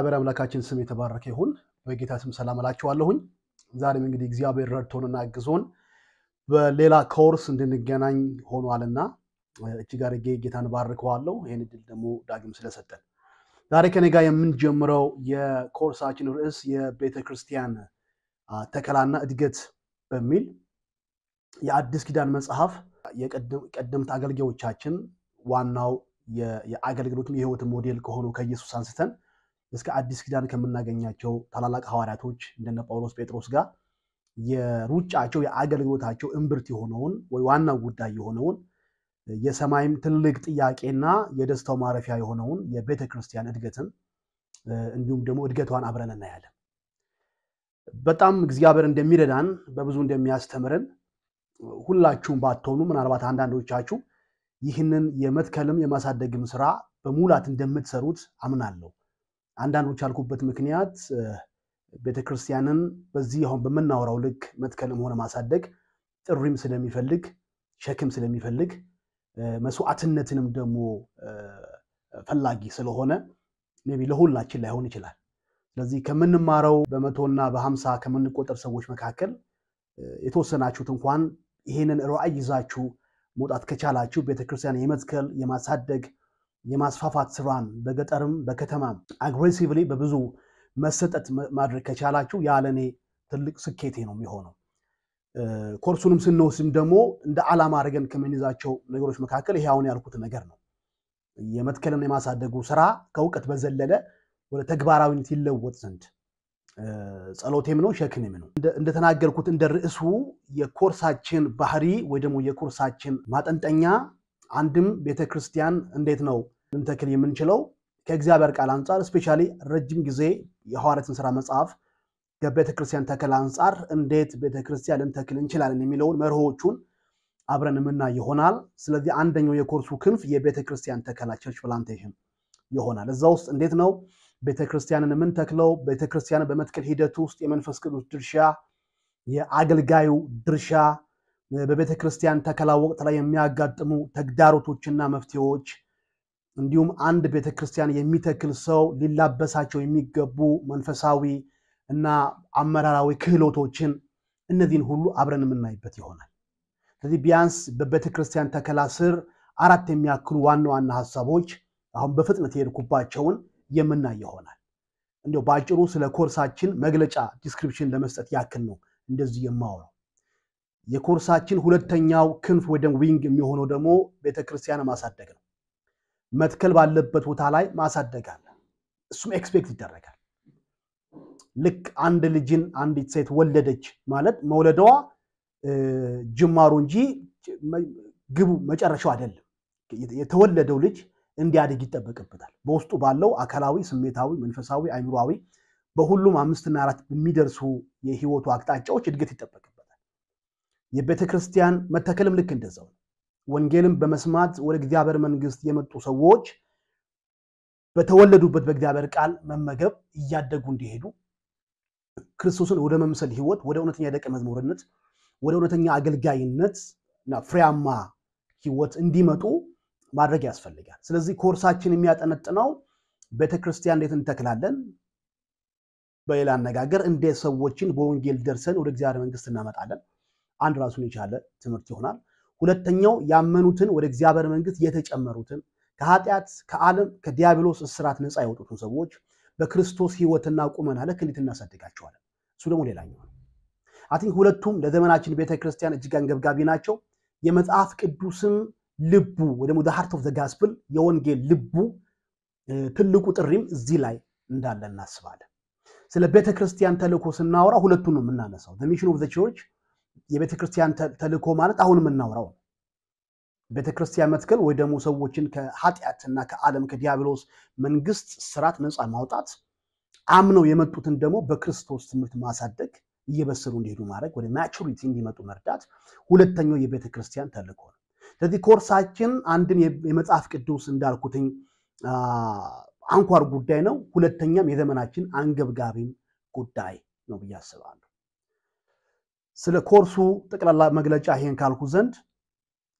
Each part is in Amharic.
የእግዚአብሔር አምላካችን ስም የተባረከ ይሁን። በጌታ ስም ሰላም እላችኋለሁኝ። ዛሬም እንግዲህ እግዚአብሔር ረድቶንና አግዞን በሌላ ኮርስ እንድንገናኝ ሆኗልና እጅግ አድርጌ ጌታን ባርከዋለሁ፣ ይህን እድል ደግሞ ዳግም ስለሰጠን። ዛሬ ከኔ ጋር የምንጀምረው የኮርሳችን ርዕስ የቤተ ክርስቲያን ተከላና እድገት በሚል የአዲስ ኪዳን መጽሐፍ የቀደምት አገልጋዮቻችን ዋናው የአገልግሎትም የህይወት ሞዴል ከሆነው ከኢየሱስ አንስተን እስከ አዲስ ኪዳን ከምናገኛቸው ታላላቅ ሐዋርያቶች እንደነ ጳውሎስ፣ ጴጥሮስ ጋር የሩጫቸው የአገልግሎታቸው እምብርት የሆነውን ወይ ዋናው ጉዳይ የሆነውን የሰማይም ትልቅ ጥያቄና የደስታው ማረፊያ የሆነውን የቤተ ክርስቲያን እድገትን እንዲሁም ደግሞ እድገቷን አብረን እናያለን። በጣም እግዚአብሔር እንደሚረዳን በብዙ እንደሚያስተምረን ሁላችሁም ባትሆኑ ምናልባት አንዳንዶቻችሁ ይህንን የመትከልም የማሳደግም ስራ በሙላት እንደምትሰሩት አምናለሁ። አንዳንዶች ያልኩበት ምክንያት ቤተክርስቲያንን በዚህ አሁን በምናወራው ልክ መትከልም ሆነ ማሳደግ ጥሪም ስለሚፈልግ፣ ሸክም ስለሚፈልግ፣ መስዋዕትነትንም ደግሞ ፈላጊ ስለሆነ maybe ለሁላችን ላይሆን ይችላል። ስለዚህ ከምንማረው በመቶና በ50 ከምንቆጠር ሰዎች መካከል የተወሰናችሁት እንኳን ይሄንን ራዕይ ይዛችሁ መውጣት ከቻላችሁ ቤተክርስቲያን የመትከል፣ የማሳደግ፣ የማስፋፋት ስራን በገጠርም በከተማም aggressively በብዙ መሰጠት ማድረግ ከቻላችሁ ያ ለእኔ ትልቅ ስኬቴ ነው የሚሆነው። ኮርሱንም ስንወስድም ደግሞ እንደ ዓላማ አድርገን ከምንይዛቸው ነገሮች መካከል ይሄ አሁን ያልኩት ነገር ነው። የመትከልና የማሳደጉ ስራ ከእውቀት በዘለለ ወደ ተግባራዊነት ይለወጥ ዘንድ ጸሎቴም ነው ሸክሜም ነው። እንደተናገርኩት እንደ ርዕሱ የኮርሳችን ባህሪ ወይ ደግሞ የኮርሳችን ማጠንጠኛ አንድም ቤተክርስቲያን እንዴት ነው ልንተክል የምንችለው ከእግዚአብሔር ቃል አንጻር፣ especially ረጅም ጊዜ የሐዋርያትን ስራ መጽሐፍ ከቤተክርስቲያን ተከላ አንጻር እንዴት ቤተክርስቲያን ልንተክል እንችላለን የሚለውን መርሆቹን አብረን የምናይ ይሆናል። ስለዚህ አንደኛው የኮርሱ ክንፍ የቤተክርስቲያን ተከላ church plantation ይሆናል። እዛ ውስጥ እንዴት ነው ቤተክርስቲያንን የምንተክለው፣ ቤተክርስቲያንን በመትከል ሂደት ውስጥ የመንፈስ ቅዱስ ድርሻ፣ የአገልጋዩ ድርሻ፣ በቤተክርስቲያን ተከላ ወቅት ላይ የሚያጋጥሙ ተግዳሮቶችና መፍትሄዎች፣ እንዲሁም አንድ ቤተክርስቲያን የሚተክል ሰው ሊላበሳቸው የሚገቡ መንፈሳዊ እና አመራራዊ ክህሎቶችን እነዚህን ሁሉ አብረን የምናይበት ይሆናል። ስለዚህ ቢያንስ በቤተክርስቲያን ተከላ ስር አራት የሚያክሉ ዋና ዋና ሀሳቦች አሁን በፍጥነት የሄድኩባቸውን የምናይ ይሆናል። እንዲያው በአጭሩ ስለ ኮርሳችን መግለጫ description ለመስጠት ያክል ነው እንደዚህ የማወራው። የኮርሳችን ሁለተኛው ክንፍ ወይ ደግሞ wing የሚሆነው ደግሞ ቤተክርስቲያን ማሳደግ ነው። መትከል ባለበት ቦታ ላይ ማሳደግ አለ። እሱም expect ይደረጋል። ልክ አንድ ልጅን አንዲት ሴት ወለደች ማለት መውለዷ ጅማሮ እንጂ ግቡ መጨረሻው አይደለም። የተወለደው ልጅ እንዲያድግ ይጠበቅበታል። በውስጡ ባለው አካላዊ፣ ስሜታዊ፣ መንፈሳዊ፣ አይምሯዊ በሁሉም አምስትና አራት በሚደርሱ የህይወቱ አቅጣጫዎች እድገት ይጠበቅበታል። የቤተ ክርስቲያን መተከልም ልክ እንደዛው ነው። ወንጌልን በመስማት ወደ እግዚአብሔር መንግስት የመጡ ሰዎች በተወለዱበት በእግዚአብሔር ቃል መመገብ እያደጉ እንዲሄዱ ክርስቶስን ወደ መምሰል ህይወት፣ ወደ እውነተኛ ደቀ መዝሙርነት፣ ወደ እውነተኛ አገልጋይነት እና ፍሬያማ ህይወት እንዲመጡ ማድረግ ያስፈልጋል። ስለዚህ ኮርሳችን የሚያጠነጥነው ቤተክርስቲያን እንዴት እንተክላለን፣ በሌላ አነጋገር እንዴት ሰዎችን በወንጌል ደርሰን ወደ እግዚአብሔር መንግስት እናመጣለን፣ አንድ ራሱን የቻለ ትምህርት ይሆናል። ሁለተኛው ያመኑትን ወደ እግዚአብሔር መንግስት የተጨመሩትን ከኃጢአት፣ ከዓለም፣ ከዲያብሎስ እስራት ነፃ የወጡትን ሰዎች በክርስቶስ ህይወትና ቁመና ልክ እንዴት እናሳድጋቸዋለን። እሱ ደግሞ ሌላኛው ነው። I think ሁለቱም ለዘመናችን ቤተክርስቲያን እጅግ አንገብጋቢ ናቸው። የመጽሐፍ ቅዱስም ልቡ ወይ ደግሞ heart of the gospel የወንጌል ልቡ ትልቁ ጥሪም እዚህ ላይ እንዳለ እናስባለን። ስለ ቤተክርስቲያን ተልእኮ ስናወራ ሁለቱን ነው የምናነሳው። Mission of the church የቤተክርስቲያን ተልእኮ ማለት አሁን የምናወራው ነው። ቤተክርስቲያን መትከል ወይ ደግሞ ሰዎችን ከኃጢአትና ከዓለም ከዲያብሎስ መንግስት ስርዓት ነፃ ማውጣት፣ አምነው የመጡትን ደግሞ በክርስቶስ ትምህርት ማሳደግ፣ እየበሰሉ እንዲሄዱ ማድረግ፣ ወደ maturity እንዲመጡ መርዳት ሁለተኛው የቤተክርስቲያን ተልእኮ ነው። ስለዚህ ኮርሳችን አንድም የመጽሐፍ ቅዱስ እንዳልኩትኝ አንኳር ጉዳይ ነው። ሁለተኛም የዘመናችን አንገብጋቢም ጉዳይ ነው ብዬ አስባለሁ። ስለ ኮርሱ ጠቅላላ መግለጫ ይሄን ካልኩ ዘንድ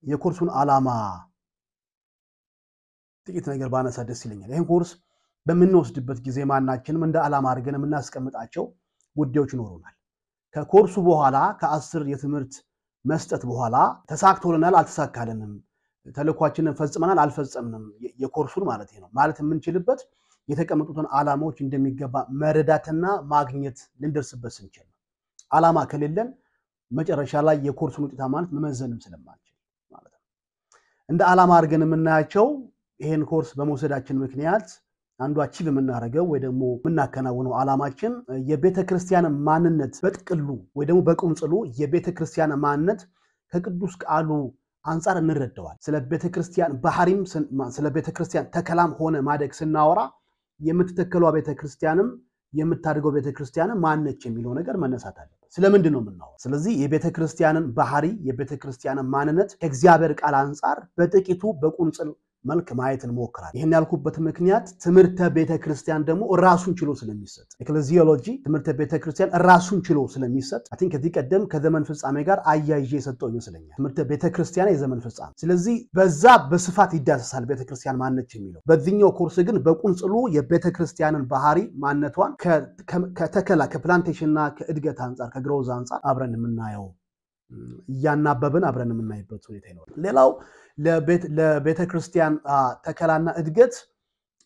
የኮርሱን ዓላማ ጥቂት ነገር ባነሳ ደስ ይለኛል። ይህን ኮርስ በምንወስድበት ጊዜ ማናችንም እንደ ዓላማ አድርገን የምናስቀምጣቸው ጉዳዮች ይኖሩናል። ከኮርሱ በኋላ ከ10 የትምህርት መስጠት በኋላ ተሳክቶልናል፣ አልተሳካልንም፣ ተልዕኳችንን ፈጽመናል፣ አልፈጸምንም፣ የኮርሱን ማለት ነው ማለት የምንችልበት የተቀመጡትን ዓላማዎች እንደሚገባ መረዳትና ማግኘት ልንደርስበት ስንችል ነው። ዓላማ ከሌለን መጨረሻ ላይ የኮርሱን ውጤታማነት መመዘንም ስለማንችል ማለት ነው። እንደ ዓላማ አድርገን የምናያቸው ይሄን ኮርስ በመውሰዳችን ምክንያት አንዱ achieve የምናደርገው ወይ ደግሞ የምናከናውነው ዓላማችን የቤተ ክርስቲያን ማንነት በጥቅሉ ወይ ደግሞ በቁንጽሉ የቤተ ክርስቲያን ማንነት ከቅዱስ ቃሉ አንጻር እንረዳዋል። ስለ ቤተ ክርስቲያን ባህሪም ስለ ቤተ ክርስቲያን ተከላም ሆነ ማደግ ስናወራ የምትተከሏ ቤተ ክርስቲያንም የምታድገው ቤተ ክርስቲያንም ማነች የሚለው ነገር መነሳት አለበት። ስለምንድን ነው የምናወራው? ስለዚህ የቤተ ክርስቲያንን ባህሪ የቤተ ክርስቲያንን ማንነት ከእግዚአብሔር ቃል አንጻር በጥቂቱ በቁንጽል መልክ ማየት እንሞክራለን። ይህን ያልኩበት ምክንያት ትምህርተ ቤተ ክርስቲያን ደግሞ ራሱን ችሎ ስለሚሰጥ ecclesiology ትምህርተ ቤተ ክርስቲያን ራሱን ችሎ ስለሚሰጥ I think ከዚህ ቀደም ከዘመን ፍጻሜ ጋር አያይዤ የሰጠው ይመስለኛል። ትምህርተ ቤተ ክርስቲያን የዘመን ፍጻሜ። ስለዚህ በዛ በስፋት ይዳሰሳል ቤተ ክርስቲያን ማነች የሚለው። በዚህኛው ኮርስ ግን በቁንጽሉ የቤተ ክርስቲያንን ባህሪ ማንነቷን ከተከላ ከ plantation ና ከእድገት አንጻር ከ growth አንጻር አብረን የምናየው እያናበብን አብረን የምናይበት ሁኔታ ይኖራል። ሌላው ለቤተ ክርስቲያን ተከላና እድገት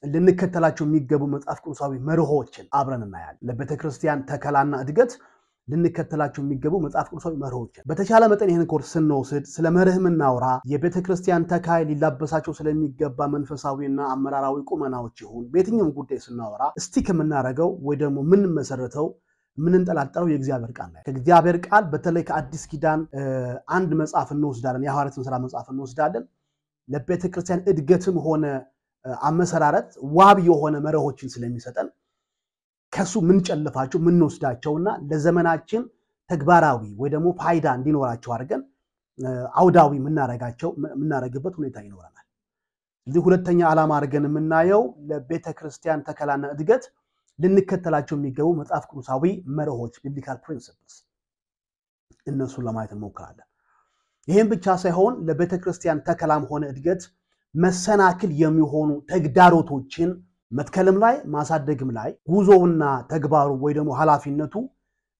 ልንከተላቸው የሚገቡ መጽሐፍ ቅዱሳዊ መርሆችን አብረን እናያለን። ለቤተ ክርስቲያን ተከላና እድገት ልንከተላቸው የሚገቡ መጽሐፍ ቅዱሳዊ መርሆችን በተቻለ መጠን ይህን ኮርስ ስንወስድ ስለ መርህ ምናውራ የቤተ ክርስቲያን ተካይ ሊላበሳቸው ስለሚገባ መንፈሳዊና አመራራዊ ቁመናዎች ይሁን በየትኛውም ጉዳይ ስናወራ stick የምናደርገው ወይ ደግሞ የምንመሰረተው የምንንጠላጠለው የእግዚአብሔር ቃል ላይ ከእግዚአብሔር ቃል በተለይ ከአዲስ ኪዳን አንድ መጽሐፍ እንወስዳለን፣ የሐዋርያትን ሥራ መጽሐፍ እንወስዳለን። ለቤተ ክርስቲያን እድገትም ሆነ አመሰራረት ዋቢ የሆነ መርሆችን ስለሚሰጠን ከሱ ምንጨልፋቸው ምንወስዳቸውና ለዘመናችን ተግባራዊ ወይ ደግሞ ፋይዳ እንዲኖራቸው አድርገን አውዳዊ የምናረግበት ሁኔታ ይኖረናል። ስለዚህ ሁለተኛ ዓላማ አድርገን የምናየው ለቤተ ክርስቲያን ተከላና እድገት ልንከተላቸው የሚገቡ መጽሐፍ ቅዱሳዊ መርሆች biblical principles እነሱን ለማየት እንሞክራለን። ይህም ብቻ ሳይሆን ለቤተ ክርስቲያን ተከላም ሆነ እድገት መሰናክል የሚሆኑ ተግዳሮቶችን መትከልም ላይ ማሳደግም ላይ ጉዞውና ተግባሩ ወይ ደግሞ ኃላፊነቱ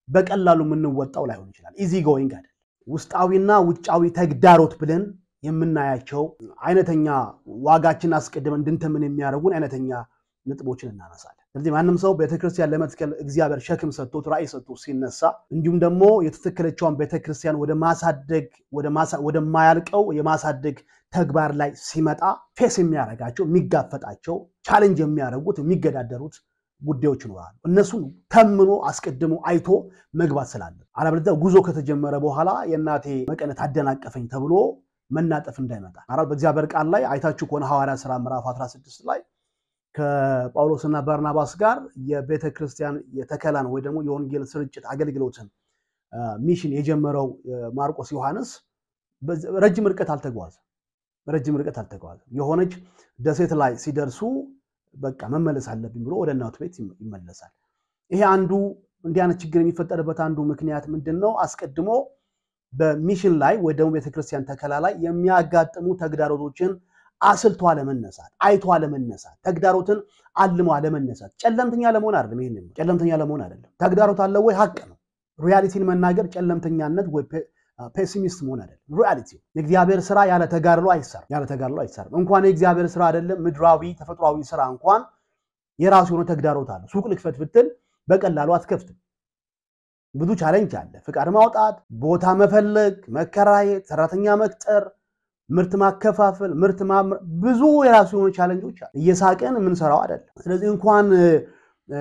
በቀላሉ የምንወጣው ላይሆን ይችላል። easy going አይደለም። ውስጣዊና ውጫዊ ተግዳሮት ብለን የምናያቸው አይነተኛ ዋጋችን አስቀድመን እንድንተምን የሚያደርጉን አይነተኛ ነጥቦችን እናነሳለን። ስለዚህ ማንም ሰው ቤተክርስቲያን ለመትከል እግዚአብሔር ሸክም ሰጥቶት ራእይ ሰጥቶት ሲነሳ እንዲሁም ደግሞ የተተከለችዋን ቤተክርስቲያን ወደ ማሳደግ ወደማያልቀው የማሳደግ ተግባር ላይ ሲመጣ face የሚያደርጋቸው የሚጋፈጣቸው challenge የሚያደርጉት የሚገዳደሩት ጉዳዮች ይኖራሉ። እነሱን ተምኖ አስቀድሞ አይቶ መግባት ስላለ አለበለዚያ ጉዞ ከተጀመረ በኋላ የእናቴ መቀነት አደናቀፈኝ ተብሎ መናጠፍ እንዳይመጣ። በእግዚአብሔር ቃል ላይ አይታችሁ ከሆነ ሐዋርያ ሥራ ምዕራፍ 16 ላይ ከጳውሎስና በርናባስ ጋር የቤተ ክርስቲያን የተከላን ወይ ደግሞ የወንጌል ስርጭት አገልግሎትን mission የጀመረው ማርቆስ ዮሐንስ ረጅም ርቀት አልተጓዘም። ረጅም ርቀት አልተጓዘም። የሆነች ደሴት ላይ ሲደርሱ በቃ መመለስ አለብኝ ብሎ ወደ እናቱ ቤት ይመለሳል። ይሄ አንዱ እንዲህ አይነት ችግር የሚፈጠርበት አንዱ ምክንያት ምንድነው? አስቀድሞ በ mission ላይ ወይ ደግሞ ቤተክርስቲያን ተከላ ላይ የሚያጋጥሙ ተግዳሮቶችን አስልቶ አለመነሳት፣ አይቶ አለመነሳት፣ ተግዳሮትን አልሞ አለመነሳት። ጨለምተኛ ለመሆን አይደለም። ይሄን ጨለምተኛ ለመሆን አይደለም። ተግዳሮት አለ ወይ? ሀቅ ነው። reality ን መናገር ጨለምተኛነት ወይ pessimist መሆን አይደለም። reality የእግዚአብሔር ስራ ያለ ተጋድሎ አይሰራም። ያለ ተጋድሎ አይሰራም። እንኳን የእግዚአብሔር ስራ አይደለም ምድራዊ ተፈጥሯዊ ስራ እንኳን የራሱ የሆነ ተግዳሮት አለ። ሱቅ ልክፈት ብትል በቀላሉ አትከፍትም። ብዙ challenge አለ። ፍቃድ ማውጣት፣ ቦታ መፈለግ፣ መከራየት፣ ሰራተኛ መቅጠር፣ ምርት ማከፋፈል፣ ምርት ብዙ የራሱ የሆኑ challenge ኦች አሉ። እየሳቅን የምንሰራው አይደለም። ስለዚህ እንኳን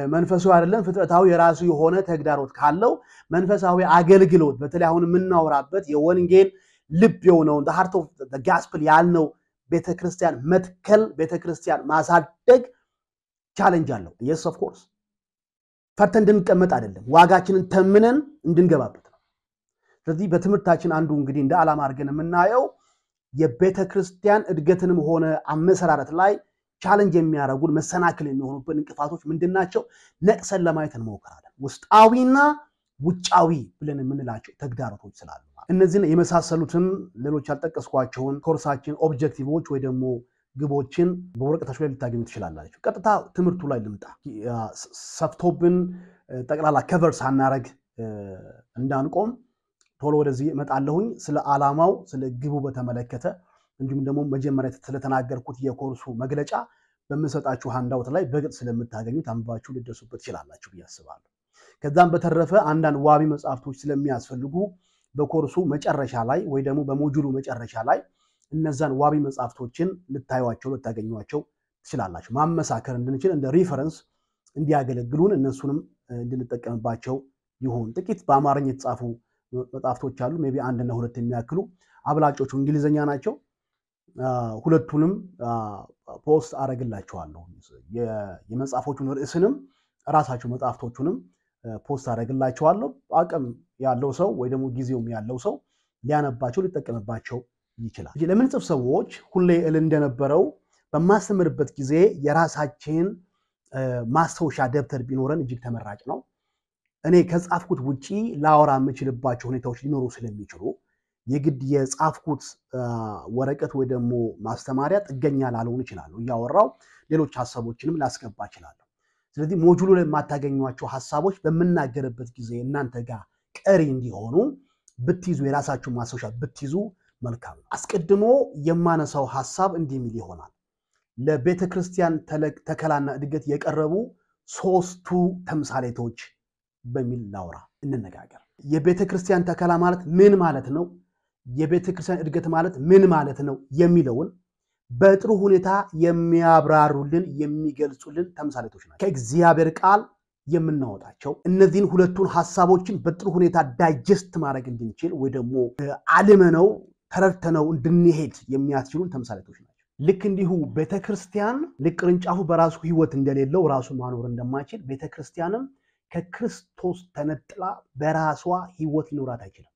መንፈሳዊ አይደለም ፍጥረታዊ የራሱ የሆነ ተግዳሮት ካለው መንፈሳዊ አገልግሎት በተለይ አሁን የምናወራበት የወንጌል ልብ የሆነውን the heart of the gospel ያልነው ቤተክርስቲያን መትከል ቤተክርስቲያን ማሳደግ challenge አለው። Yes, of course ፈርተን እንድንቀመጥ አይደለም፣ ዋጋችንን ተምነን እንድንገባበት ነው። ስለዚህ በትምህርታችን አንዱ እንግዲህ እንደ ዓላማ አድርገን የምናየው የቤተክርስቲያን እድገትንም ሆነ አመሰራረት ላይ challenge የሚያደርጉን መሰናክል የሚሆኑብን እንቅፋቶች ምንድናቸው? ነቅሰን ለማየት እንሞክራለን። ውስጣዊና ውጫዊ ብለን የምንላቸው ተግዳሮቶች ስላሉ እነዚህን የመሳሰሉትን ሌሎች ያልጠቀስኳቸውን ኮርሳችን objective ኦች ወይ ደግሞ ግቦችን በወረቀታችሁ ላይ ልታገኙ ትችላላችሁ። ቀጥታ ትምህርቱ ላይ ልምጣ። ሰፍቶብን ጠቅላላ cover ሳናረግ እንዳንቆም ቶሎ ወደዚህ እመጣለሁኝ። ስለ ዓላማው፣ ስለ ግቡ በተመለከተ እንዲሁም ደግሞ መጀመሪያ ስለተናገርኩት የኮርሱ መግለጫ በምሰጣችሁ handout ላይ በግልጽ ስለምታገኙት አንብባችሁ ልትደርሱበት ትችላላችሁ ብዬ አስባለሁ። ከዛም በተረፈ አንዳንድ ዋቢ መጽሐፍቶች ስለሚያስፈልጉ በኮርሱ መጨረሻ ላይ ወይ ደግሞ በ module ኡ መጨረሻ ላይ እነዛን ዋቢ መጽሐፍቶችን ልታዩዋቸው ልታገኟቸው ትችላላችሁ። ማመሳከር እንድንችል እንደ reference እንዲያገለግሉን እነሱንም እንድንጠቀምባቸው ይሁን። ጥቂት በአማርኛ የተጻፉ መጽሐፍቶች አሉ። maybe አንድና ሁለት የሚያክሉ፣ አብላጮቹ እንግሊዝኛ ናቸው። ሁለቱንም post አደርግላችኋለሁ። የመጽሐፎቹን ርዕስንም እራሳቸው መጽሐፍቶቹንም post አደርግላችኋለሁ። አቅም ያለው ሰው ወይ ደግሞ ጊዜውም ያለው ሰው ሊያነባቸው ሊጠቀምባቸው ይችላል። ለምንጽፍ ሰዎች ሁሌ እል እንደነበረው በማስተምርበት ጊዜ የራሳችን ማስታወሻ ደብተር ቢኖረን እጅግ ተመራጭ ነው። እኔ ከጻፍኩት ውጪ ላወራ የምችልባቸው ሁኔታዎች ሊኖሩ ስለሚችሉ የግድ የጻፍኩት ወረቀት ወይ ደግሞ ማስተማሪያ ጥገኛ ላልሆን እችላለሁ። እያወራው ሌሎች ሀሳቦችንም ላስገባ እችላለሁ። ስለዚህ ሞጁሉ ላይ የማታገኟቸው ሀሳቦች በምናገርበት ጊዜ እናንተ ጋር ቀሪ እንዲሆኑ ብትይዙ፣ የራሳችሁ ማስታወሻ ብትይዙ መልካም ነው። አስቀድሞ የማነሳው ሀሳብ እንዲህ የሚል ይሆናል። ለቤተ ክርስቲያን ተከላና እድገት የቀረቡ ሶስቱ ተምሳሌቶች በሚል ላውራ፣ እንነጋገር። የቤተ ክርስቲያን ተከላ ማለት ምን ማለት ነው? የቤተ ክርስቲያን እድገት ማለት ምን ማለት ነው? የሚለውን በጥሩ ሁኔታ የሚያብራሩልን የሚገልጹልን ተምሳሌቶች ናቸው። ከእግዚአብሔር ቃል የምናወጣቸው እነዚህን ሁለቱን ሀሳቦችን በጥሩ ሁኔታ digest ማድረግ እንድንችል ወይ ደግሞ አልመነው ተረድተነው እንድንሄድ የሚያስችሉን ተምሳሌቶች ናቸው። ልክ እንዲሁ ቤተክርስቲያን ልክ ቅርንጫፉ በራሱ ሕይወት እንደሌለው ራሱ ማኖር እንደማይችል ቤተክርስቲያንም ከክርስቶስ ተነጥላ በራሷ ሕይወት ሊኖራት አይችልም።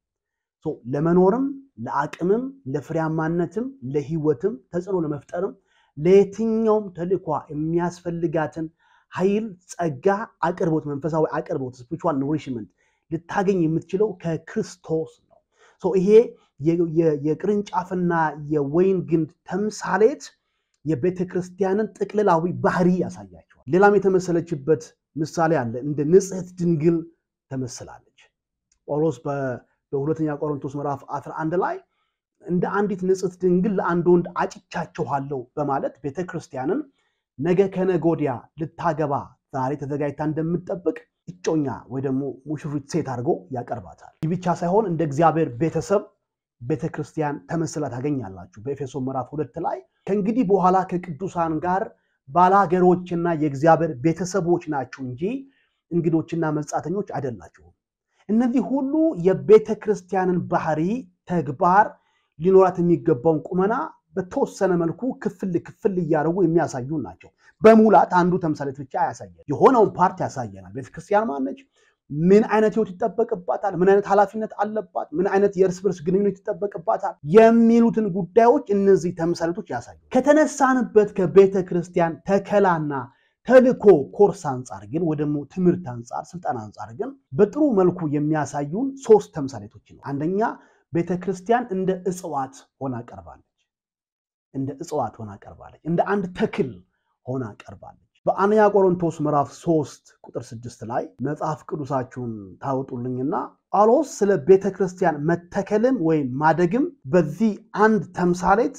ለመኖርም፣ ለአቅምም፣ ለፍሬያማነትም፣ ለሕይወትም ተጽዕኖ ለመፍጠርም ለየትኛውም ተልእኳ የሚያስፈልጋትን ኃይል፣ ጸጋ፣ አቅርቦት፣ መንፈሳዊ አቅርቦት spiritual nourishment ልታገኝ የምትችለው ከክርስቶስ ነው። ይሄ የቅርንጫፍና የወይን ግንድ ተምሳሌት የቤተ ክርስቲያንን ጥቅልላዊ ባህሪ ያሳያቸዋል። ሌላም የተመሰለችበት ምሳሌ አለ። እንደ ንጽሕት ድንግል ተመስላለች። ጳውሎስ በሁለተኛ ቆሮንቶስ ምዕራፍ 11 ላይ እንደ አንዲት ንጽሕት ድንግል ለአንድ ወንድ አጭቻችኋለሁ በማለት ቤተ ክርስቲያንን ነገ ከነገ ወዲያ ልታገባ ዛሬ ተዘጋጅታ እንደምትጠብቅ እጮኛ ወይ ደግሞ ሙሽሪት ሴት አድርጎ ያቀርባታል። ይህ ብቻ ሳይሆን እንደ እግዚአብሔር ቤተሰብ ቤተክርስቲያን ተመስላ ታገኛላችሁ። በኤፌሶን ምዕራፍ 2 ላይ ከእንግዲህ በኋላ ከቅዱሳን ጋር ባላገሮችና የእግዚአብሔር ቤተሰቦች ናችሁ እንጂ እንግዶችና መጻተኞች አይደላችሁም። እነዚህ ሁሉ የቤተክርስቲያንን ባህሪ፣ ተግባር፣ ሊኖራት የሚገባውን ቁመና በተወሰነ መልኩ ክፍል ክፍል እያደረጉ የሚያሳዩ ናቸው። በሙላት አንዱ ተምሳሌት ብቻ አያሳየን፣ የሆነውን part ያሳየናል። ቤተክርስቲያን ማነች? ምን አይነት ህይወት ይጠበቅባታል? ምን አይነት ኃላፊነት አለባት? ምን አይነት የእርስ በርስ ግንኙነት ይጠበቅባታል? የሚሉትን ጉዳዮች እነዚህ ተምሳሌቶች ያሳዩ። ከተነሳንበት ከቤተ ክርስቲያን ተከላና ተልእኮ ኮርስ አንጻር ግን ወይ ደግሞ ትምህርት አንጻር፣ ስልጠና አንጻር ግን በጥሩ መልኩ የሚያሳዩን ሶስት ተምሳሌቶች ነው። አንደኛ ቤተ ክርስቲያን እንደ እጽዋት ሆና ቀርባለች። እንደ እጽዋት ሆና ቀርባለች። እንደ አንድ ተክል ሆና ቀርባለች። በአንደኛ ቆሮንቶስ ምዕራፍ 3 ቁጥር 6 ላይ መጽሐፍ ቅዱሳችሁን ታወጡልኝና ጳውሎስ ስለ ቤተ ክርስቲያን መተከልም ወይም ማደግም በዚህ አንድ ተምሳሌት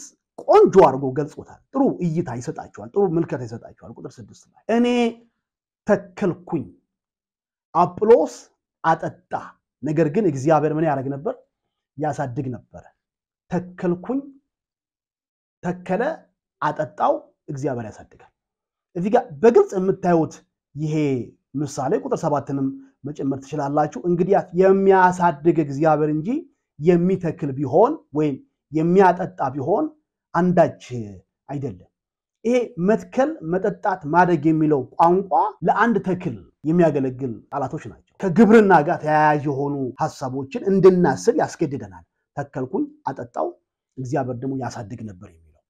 ቆንጆ አድርጎ ገልጾታል። ጥሩ እይታ ይሰጣቸዋል። ጥሩ ምልከታ ይሰጣቸዋል። ቁጥር 6 ላይ እኔ ተከልኩኝ፣ አጵሎስ አጠጣ፣ ነገር ግን እግዚአብሔር ምን ያደርግ ነበር? ያሳድግ ነበረ። ተከልኩኝ፣ ተከለ፣ አጠጣው፣ እግዚአብሔር ያሳድጋል። እዚህ ጋር በግልጽ የምታዩት ይሄ ምሳሌ ቁጥር 7ንም መጨመር ትችላላችሁ። እንግዲህ የሚያሳድግ እግዚአብሔር እንጂ የሚተክል ቢሆን ወይም የሚያጠጣ ቢሆን አንዳች አይደለም። ይሄ መትከል፣ መጠጣት፣ ማደግ የሚለው ቋንቋ ለአንድ ተክል የሚያገለግል ቃላቶች ናቸው። ከግብርና ጋር ተያያዥ የሆኑ ሀሳቦችን እንድናስብ ያስገድደናል። ተከልኩኝ፣ አጠጣው፣ እግዚአብሔር ደግሞ ያሳድግ ነበር የሚለው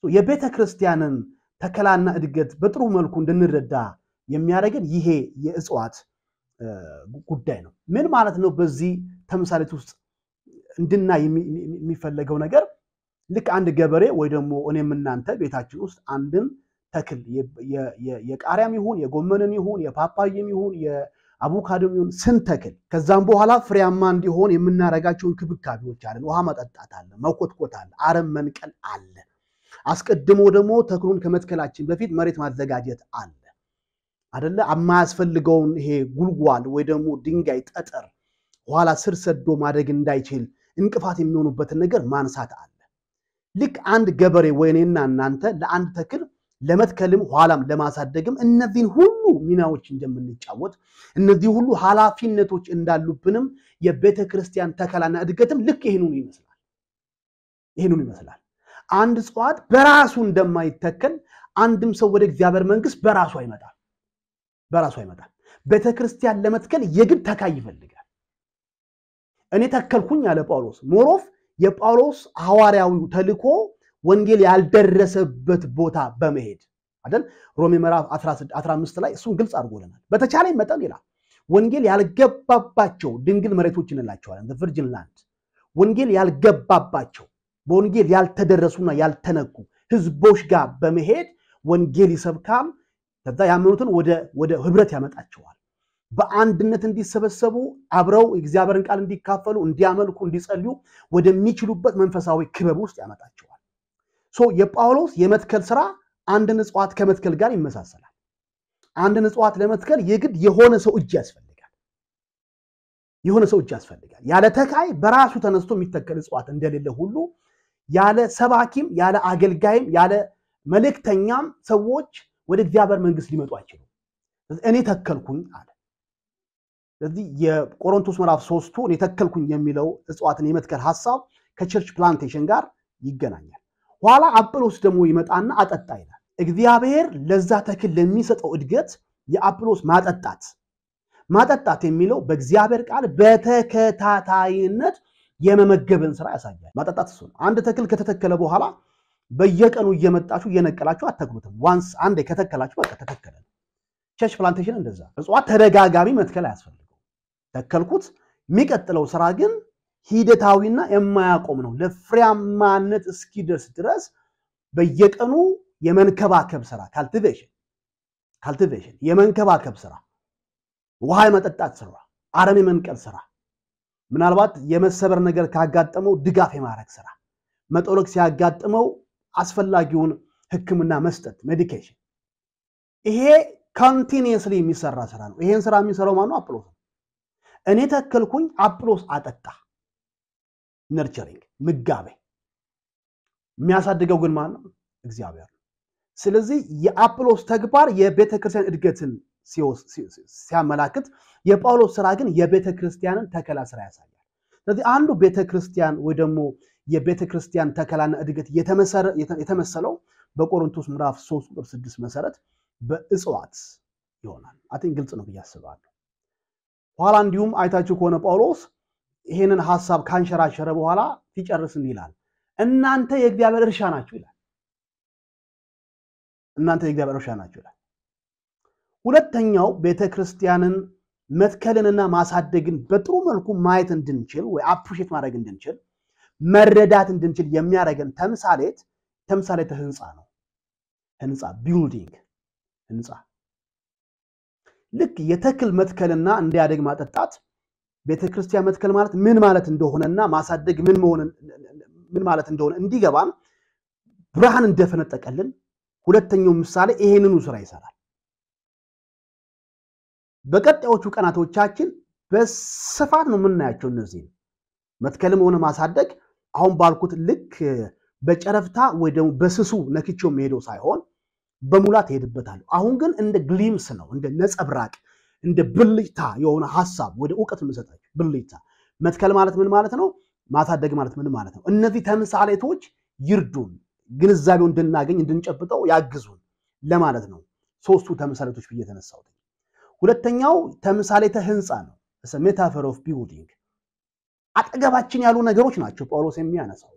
የቤተ ክርስቲያንን ተከላና እድገት በጥሩ መልኩ እንድንረዳ የሚያደርገን ይሄ የእጽዋት ጉዳይ ነው። ምን ማለት ነው? በዚህ ተምሳሌት ውስጥ እንድናይ የሚፈለገው ነገር ልክ አንድ ገበሬ ወይ ደግሞ እኔም እናንተ ቤታችን ውስጥ አንድን ተክል የቃሪያም ይሁን የጎመንን ይሁን የፓፓይም ይሁን የአቮካዶም ይሁን ስንተክል ከዛም በኋላ ፍሬያማ እንዲሆን የምናረጋቸው እንክብካቤዎች አለ። ውሃ ማጠጣት አለ፣ መኮትኮት አለ፣ አረም መንቀል አለ። አስቀድሞ ደግሞ ተክሉን ከመትከላችን በፊት መሬት ማዘጋጀት አለ አይደለ? የማያስፈልገውን ይሄ ጉልጓል ወይ ደግሞ ድንጋይ፣ ጠጠር ኋላ ስር ሰዶ ማደግ እንዳይችል እንቅፋት የሚሆኑበትን ነገር ማንሳት አለ። ልክ አንድ ገበሬ ወይ እኔና እናንተ ለአንድ ተክል ለመትከልም ኋላም ለማሳደግም እነዚህን ሁሉ ሚናዎች እንደምንጫወት እነዚህ ሁሉ ኃላፊነቶች እንዳሉብንም የቤተ ክርስቲያን ተከላና እድገትም ልክ ይሄንኑ ይመስላል። ይሄንኑ ይመስላል። አንድ እጽዋት በራሱ እንደማይተከል አንድም ሰው ወደ እግዚአብሔር መንግስት በራሱ አይመጣም። በራሱ አይመጣም። ቤተ ክርስቲያን ለመትከል የግድ ተካይ ይፈልጋል። እኔ ተከልኩኝ አለ ጳውሎስ። More of የጳውሎስ ሐዋርያዊው ተልኮ ወንጌል ያልደረሰበት ቦታ በመሄድ አይደል? ሮሜ ምዕራፍ 15 ላይ እሱን ግልጽ አድርጎልናል። በተቻለ መጠን ይላል ወንጌል ያልገባባቸው ድንግል መሬቶች እንላቸዋለን፣ virgin land። ወንጌል ያልገባባቸው በወንጌል ያልተደረሱና ያልተነኩ ህዝቦች ጋር በመሄድ ወንጌል ይሰብካል። ከዛ ያመኑትን ወደ ህብረት ያመጣቸዋል። በአንድነት እንዲሰበሰቡ አብረው የእግዚአብሔርን ቃል እንዲካፈሉ፣ እንዲያመልኩ፣ እንዲጸልዩ ወደሚችሉበት መንፈሳዊ ክበብ ውስጥ ያመጣቸዋል። So የጳውሎስ የመትከል ስራ አንድን እጽዋት ከመትከል ጋር ይመሳሰላል። አንድን እጽዋት ለመትከል የግድ የሆነ ሰው እጅ ያስፈልጋል። የሆነ ሰው እጅ ያስፈልጋል። ያለ ተካይ በራሱ ተነስቶ የሚተከል እጽዋት እንደሌለ ሁሉ ያለ ሰባኪም፣ ያለ አገልጋይም፣ ያለ መልእክተኛም ሰዎች ወደ እግዚአብሔር መንግስት ሊመጡ አይችሉም። እኔ ተከልኩኝ አለ። ስለዚህ የቆሮንቶስ ምዕራፍ 3ቱ እኔ ተከልኩኝ የሚለው እጽዋትን የመትከል ሐሳብ ከ church plantation ጋር ይገናኛል። ኋላ አጵሎስ ደግሞ ይመጣና አጠጣ ይላል። እግዚአብሔር ለዛ ተክል ለሚሰጠው እድገት የአጵሎስ ማጠጣት ማጠጣት የሚለው በእግዚአብሔር ቃል በተከታታይነት የመመገብን ስራ ያሳያል። ማጠጣት እሱ ነው። አንድ ተክል ከተተከለ በኋላ በየቀኑ እየመጣችሁ እየነቀላችሁ አትተክሉትም። Once አንዴ ከተከላችሁ በቃ ተተከለ። Church plantation እንደዛ እጽዋት ተደጋጋሚ መትከል አያስፈልገው። ተከልኩት፣ የሚቀጥለው ስራ ግን ሂደታዊና የማያቆም ነው። ለፍሬያማነት እስኪደርስ ድረስ በየቀኑ የመንከባከብ ስራ cultivation የመንከባከብ ስራ፣ ውሃ የመጠጣት ስራ፣ አረም የመንቀል ስራ፣ ምናልባት የመሰበር ነገር ካጋጠመው ድጋፍ የማድረግ ስራ፣ መጠውለቅ ሲያጋጥመው አስፈላጊውን ሕክምና መስጠት medication። ይሄ continuously የሚሰራ ስራ ነው። ይሄን ስራ የሚሰራው ማነው? አጵሎስ ነው። እኔ ተከልኩኝ፣ አጵሎስ አጠጣ። Nurturing ምጋቤ። የሚያሳድገው ግን ማን ነው? እግዚአብሔር ነው። ስለዚህ የአጵሎስ ተግባር የቤተ ክርስቲያን እድገትን ሲያመላክት፣ የጳውሎስ ስራ ግን የቤተ ክርስቲያንን ተከላ ስራ ያሳያል። ስለዚህ አንዱ ቤተ ክርስቲያን ወይ ደግሞ የቤተ ክርስቲያን ተከላና እድገት የተመሰለው በቆሮንቶስ ምዕራፍ 3 ቁጥር 6 መሰረት በእጽዋት ይሆናል። I think ግልጽ ነው ብዬ አስባለሁ። ኋላ እንዲሁም አይታችሁ ከሆነ ጳውሎስ ይሄንን ሐሳብ ካንሸራሸረ በኋላ ሲጨርስ እንዲህ ይላል፣ እናንተ የእግዚአብሔር እርሻ ናችሁ ይላል። እናንተ የእግዚአብሔር እርሻ ናችሁ ይላል። ሁለተኛው ቤተክርስቲያንን መትከልንና ማሳደግን በጥሩ መልኩ ማየት እንድንችል ወይ appreciate ማድረግ እንድንችል መረዳት እንድንችል የሚያደርገን ተምሳሌተ ህንፃ ነው። ህንፃ building፣ ህንፃ ልክ የተክል መትከልና እንዲያደግ ማጠጣት ቤተክርስቲያን መትከል ማለት ምን ማለት እንደሆነና ማሳደግ ምን ማለት እንደሆነ እንዲገባን ብርሃን እንደፈነጠቀልን ሁለተኛው ምሳሌ ይሄንኑ ስራ ይሰራል። በቀጣዮቹ ቀናቶቻችን በስፋት ነው የምናያቸው። እነዚህ መትከልም ሆነ ማሳደግ አሁን ባልኩት ልክ በጨረፍታ ወይ ደግሞ በስሱ ነክቼው የሚሄደው ሳይሆን በሙላት እሄድበታለሁ። አሁን ግን እንደ glimpse ነው፣ እንደ ነጸብራቅ፣ እንደ ብልጭታ የሆነ ሐሳብ ወደ እውቀት የምሰጣችሁ ብልጭታ። መትከል ማለት ምን ማለት ነው? ማሳደግ ማለት ምን ማለት ነው? እነዚህ ተምሳሌቶች ይርዱን፣ ግንዛቤው እንድናገኝ እንድንጨብጠው ያግዙን ለማለት ነው። ሶስቱ ተምሳሌቶች ብዬ የተነሳሁት። ሁለተኛው ተምሳሌተ ህንፃ ነው። Metaphor of building። አጠገባችን ያሉ ነገሮች ናቸው ጳውሎስ የሚያነሳው።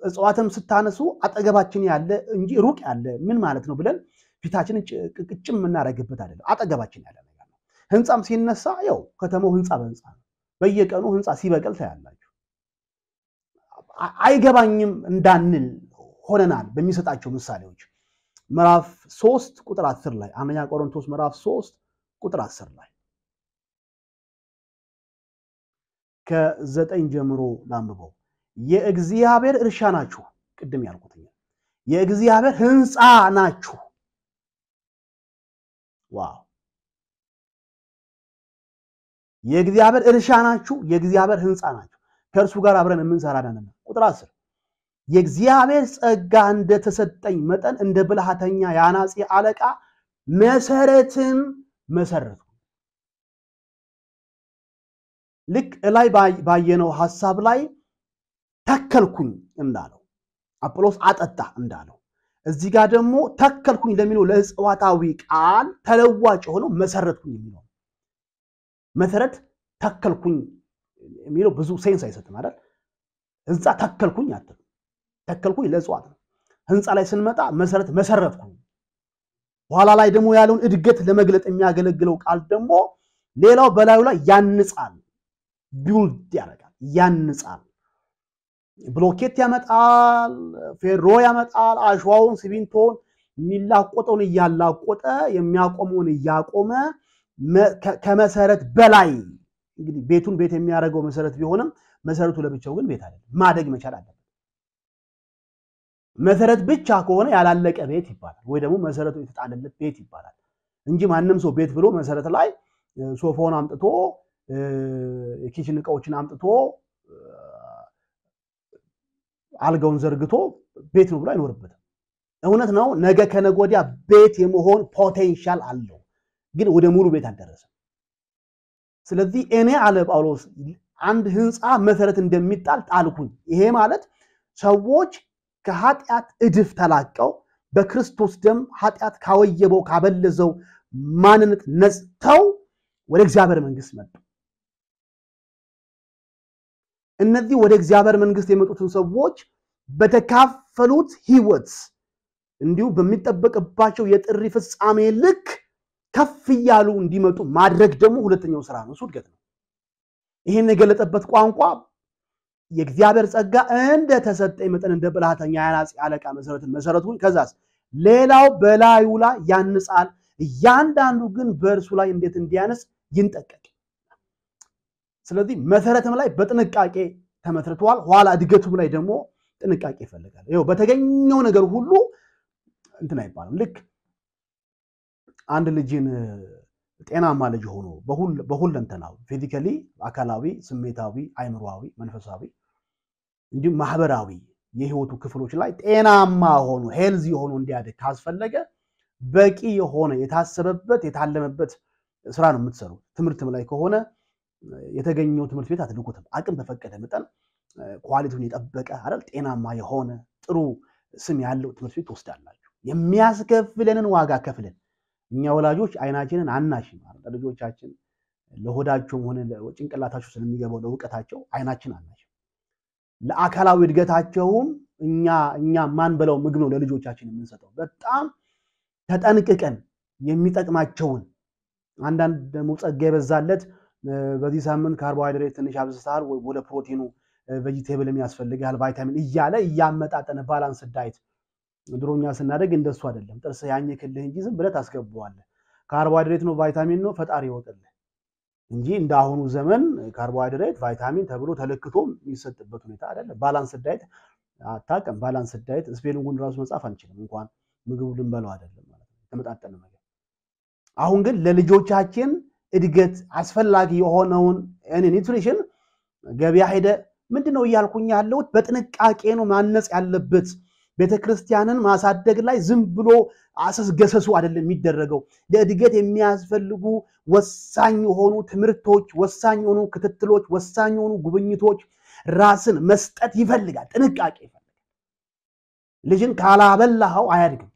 እጽዋትም ስታነሱ አጠገባችን ያለ እንጂ ሩቅ ያለ ምን ማለት ነው ብለን ፊታችንን ቅጭም የምናደርግበት አይደለም። አጠገባችን ያለ ነገር ነው። ህንፃም ሲነሳ ያው ከተማው ህንፃ በህንፃ ነው። በየቀኑ ህንፃ ሲበቅል ታያላችሁ። አይገባኝም እንዳንል ሆነናል። በሚሰጣቸው ምሳሌዎች ምዕራፍ 3 ቁጥር 10 ላይ፣ አንደኛ ቆሮንቶስ ምዕራፍ 3 ቁጥር 10 ላይ ከ9 ጀምሮ ላንብበው። የእግዚአብሔር እርሻ ናችሁ፣ ቅድም ያልኩት የእግዚአብሔር ሕንፃ ናችሁ። Wow! የእግዚአብሔር እርሻ ናችሁ፣ የእግዚአብሔር ሕንፃ ናችሁ፣ ከእርሱ ጋር አብረን የምንሰራ ነንና። ቁጥር 10፣ የእግዚአብሔር ጸጋ እንደተሰጠኝ መጠን እንደ ብልሃተኛ የአናጺ አለቃ መሰረትን መሰረቱ። ልክ እላይ ባየነው ሐሳብ ላይ ተከልኩኝ እንዳለው፣ አጵሎስ አጠጣ እንዳለው፣ እዚህ ጋር ደግሞ ተከልኩኝ ለሚለው ለእጽዋታዊ ቃል ተለዋጭ የሆነው መሰረትኩኝ የሚለው። መሰረት ተከልኩኝ የሚለው ብዙ sense አይሰጥም አይደል? ህንፃ ተከልኩኝ አትልም። ተከልኩኝ ለእጽዋት ነው። ህንፃ ላይ ስንመጣ መሰረት መሰረትኩኝ። በኋላ ላይ ደግሞ ያለውን እድገት ለመግለጥ የሚያገለግለው ቃል ደግሞ ሌላው በላዩ ላይ ያንጻል፣ build ያደርጋል፣ ያንጻል። ብሎኬት ያመጣል፣ ፌሮ ያመጣል፣ አሸዋውን፣ ሲሚንቶን፣ የሚላቆጠውን እያላቆጠ፣ የሚያቆመውን እያቆመ፣ ከመሰረት በላይ እንግዲህ ቤቱን ቤት የሚያደርገው መሰረት ቢሆንም መሰረቱ ለብቻው ግን ቤት አይደለም። ማደግ መቻል አለበት። መሰረት ብቻ ከሆነ ያላለቀ ቤት ይባላል፣ ወይ ደግሞ መሰረቱ የተጣለለት ቤት ይባላል እንጂ ማንም ሰው ቤት ብሎ መሰረት ላይ ሶፋውን አምጥቶ፣ የ kitchen እቃዎችን አምጥቶ፣ አልጋውን ዘርግቶ ቤት ነው ብሎ አይኖርበትም። እውነት ነው፣ ነገ ከነገ ወዲያ ቤት የመሆን potential አለው፣ ግን ወደ ሙሉ ቤት አልደረሰም። ስለዚህ እኔ አለ ጳውሎስ አንድ ህንፃ መሰረት እንደሚጣል ጣልኩኝ። ይሄ ማለት ሰዎች ከኃጢአት እድፍ ተላቀው፣ በክርስቶስ ደም ኃጢአት ካወየበው ካበለዘው ማንነት ነጽተው ወደ እግዚአብሔር መንግስት መጡ። እነዚህ ወደ እግዚአብሔር መንግስት የመጡትን ሰዎች በተካፈሉት ህይወት እንዲሁ በሚጠበቅባቸው የጥሪ ፍጻሜ ልክ ከፍ እያሉ እንዲመጡ ማድረግ ደግሞ ሁለተኛው ስራ ነው። እሱ እድገት ነው። ይህን የገለጠበት ቋንቋ የእግዚአብሔር ጸጋ እንደተሰጠኝ መጠን እንደ ብልሃተኛ የአናጺ አለቃ መሰረትን መሰረቱን፣ ከዛስ ሌላው በላዩ ላይ ያንጻል፣ እያንዳንዱ ግን በእርሱ ላይ እንዴት እንዲያንጽ ይንጠቀቅ። ስለዚህ መሰረትም ላይ በጥንቃቄ ተመስርተዋል። ኋላ እድገቱም ላይ ደግሞ ጥንቃቄ ይፈልጋል። ይኸው በተገኘው ነገር ሁሉ እንትን አይባልም። ልክ አንድ ልጅን ጤናማ ልጅ ሆኖ በሁለንተናው physically፣ አካላዊ፣ ስሜታዊ፣ አይምሮአዊ፣ መንፈሳዊ እንዲሁም ማህበራዊ የህይወቱ ክፍሎች ላይ ጤናማ ሆኖ healthy ሆኖ እንዲያድግ ካስፈለገ በቂ የሆነ የታሰበበት የታለመበት ስራ ነው የምትሰሩት። ትምህርትም ላይ ከሆነ የተገኘው ትምህርት ቤት አትልኩትም። አቅም በፈቀደ መጠን quality ውን የጠበቀ አይደል ጤናማ የሆነ ጥሩ ስም ያለው ትምህርት ቤት ትወስዳላችሁ። የሚያስከፍለንን ዋጋ ከፍለን እኛ ወላጆች አይናችንን አናሽም። ልጆቻችን ለሆዳቸውም ሆነ ጭንቅላታቸው ስለሚገባው ለእውቀታቸው አይናችን አናሽም። ለአካላዊ እድገታቸውም እኛ ማንበላው ምግብ ነው ለልጆቻችን የምንሰጠው። በጣም ተጠንቅቀን የሚጠቅማቸውን። አንዳንድ ደግሞ ጸጋ የበዛለት በዚህ ሳምንት ካርቦሃይድሬት ትንሽ አብዝተሃል፣ ወይ ወደ ፕሮቲኑ vegetable ም ያስፈልጋል ቫይታሚን እያለ እያመጣጠነ balanced diet። ድሮኛ ስናደግ እንደሱ አይደለም። ጥርስ ያኝክልህ እንጂ ዝም ብለህ ታስገባዋለህ። ካርቦሃይድሬት ነው ቫይታሚን ነው ፈጣሪ ይወቅልህ እንጂ እንደ አሁኑ ዘመን ካርቦሃይድሬት ቫይታሚን ተብሎ ተለክቶ የሚሰጥበት ሁኔታ አይደለም። Balanced diet አታውቅም። Balanced diet spelling ኡን ራሱ መጻፍ አንችልም፣ እንኳን ምግቡ ልንበላው አይደለም ማለት ነው። የተመጣጠነ ነገር። አሁን ግን ለልጆቻችን እድገት አስፈላጊ የሆነውን እኔ nutrition ገበያ ሄደ ምንድነው እያልኩኝ ያለሁት በጥንቃቄ ነው ማነጽ ያለበት። ቤተክርስቲያንን ማሳደግ ላይ ዝም ብሎ አሰስ ገሰሱ አይደለም የሚደረገው። ለእድገት የሚያስፈልጉ ወሳኝ የሆኑ ትምህርቶች፣ ወሳኝ የሆኑ ክትትሎች፣ ወሳኝ የሆኑ ጉብኝቶች ራስን መስጠት ይፈልጋል፣ ጥንቃቄ ይፈልጋል። ልጅን ካላበላኸው አያድግም።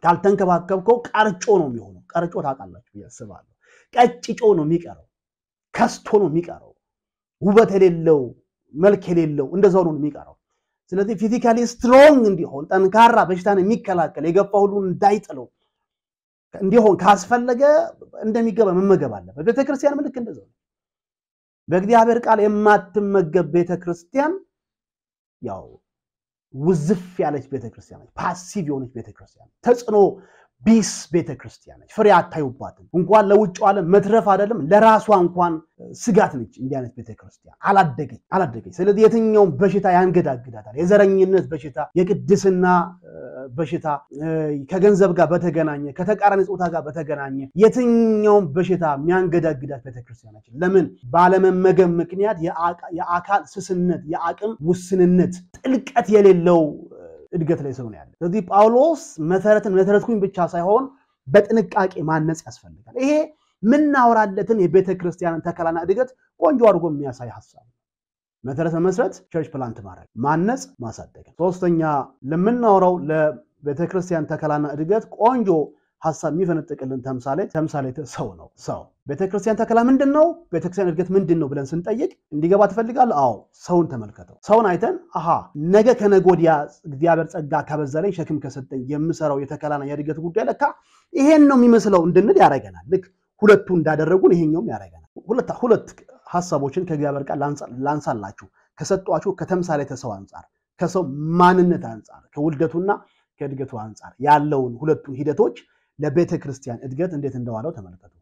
ካልተንከባከብከው ቀርጮ ነው የሚሆነው። ቀርጮ ታውቃላችሁ ብዬ አስባለሁ። ቀጭጮ ነው የሚቀረው፣ ከስቶ ነው የሚቀረው፣ ውበት የሌለው መልክ የሌለው እንደዛው ነው የሚቀረው። ስለዚህ physically strong እንዲሆን፣ ጠንካራ፣ በሽታን የሚከላከል፣ የገፋ ሁሉ እንዳይጥለው እንዲሆን ካስፈለገ እንደሚገባ መመገብ አለበት። ቤተክርስቲያን ልክ እንደዛው ነው። በእግዚአብሔር ቃል የማትመገብ ቤተክርስቲያን ያው ውዝፍ ያለች ቤተክርስቲያን ነች። Passive የሆነች ቤተክርስቲያን፣ ተጽዕኖ ቢስ ቤተክርስቲያን ነች። ፍሬ አታዩባትም። እንኳን ለውጭ ዓለም መትረፍ አይደለም ለራሷ እንኳን ስጋት ነች። እንዲህ አይነት ቤተክርስቲያን አላደገች። ስለዚህ የትኛውም በሽታ ያንገዳግዳታል። የዘረኝነት በሽታ፣ የቅድስና በሽታ፣ ከገንዘብ ጋር በተገናኘ፣ ከተቃራኒ ጾታ ጋር በተገናኘ የትኛውም በሽታ የሚያንገዳግዳት ቤተክርስቲያን ነች። ለምን? ባለመመገብ ምክንያት የአካል ስስነት፣ የአቅም ውስንነት፣ ጥልቀት የሌለው እድገት ላይ ስለሆነ ያለ። ስለዚህ ጳውሎስ መሰረትን መሰረትኩኝ ብቻ ሳይሆን በጥንቃቄ ማነጽ ያስፈልጋል። ይሄ ምናወራለትን የቤተ ክርስቲያንን ተከላና እድገት ቆንጆ አድርጎ የሚያሳይ ሀሳብ ነው። መሰረት መመስረት፣ church plant ማድረግ፣ ማነጽ፣ ማሳደግ። ሶስተኛ ለምናወራው ለቤተ ክርስቲያን ተከላና እድገት ቆንጆ ሀሳብ የሚፈነጥቅልን ተምሳሌት ሰው ነው። ሰው ቤተክርስቲያን ተከላ ምንድን ነው? ቤተክርስቲያን እድገት ምንድን ነው ብለን ስንጠይቅ እንዲገባ ትፈልጋለህ? አዎ፣ ሰውን ተመልከተው። ሰውን አይተን አሃ ነገ ከነገ ወዲያ እግዚአብሔር ጸጋ ካበዛለኝ፣ ሸክም ከሰጠኝ የምሰራው የተከላና የእድገት ጉዳይ ለካ ይሄን ነው የሚመስለው እንድንል ያደርገናል። ልክ ሁለቱ እንዳደረጉን ይሄኛውም ያደርገናል። ሁለት ሀሳቦችን ከእግዚአብሔር ቃል ላንሳላችሁ፣ ከሰጧችሁ ከተምሳሌተ ሰው አንጻር፣ ከሰው ማንነት አንጻር፣ ከውልደቱና ከእድገቱ አንጻር ያለውን ሁለቱን ሂደቶች ለቤተ ክርስቲያን እድገት እንዴት እንደዋለው ተመልከቱ።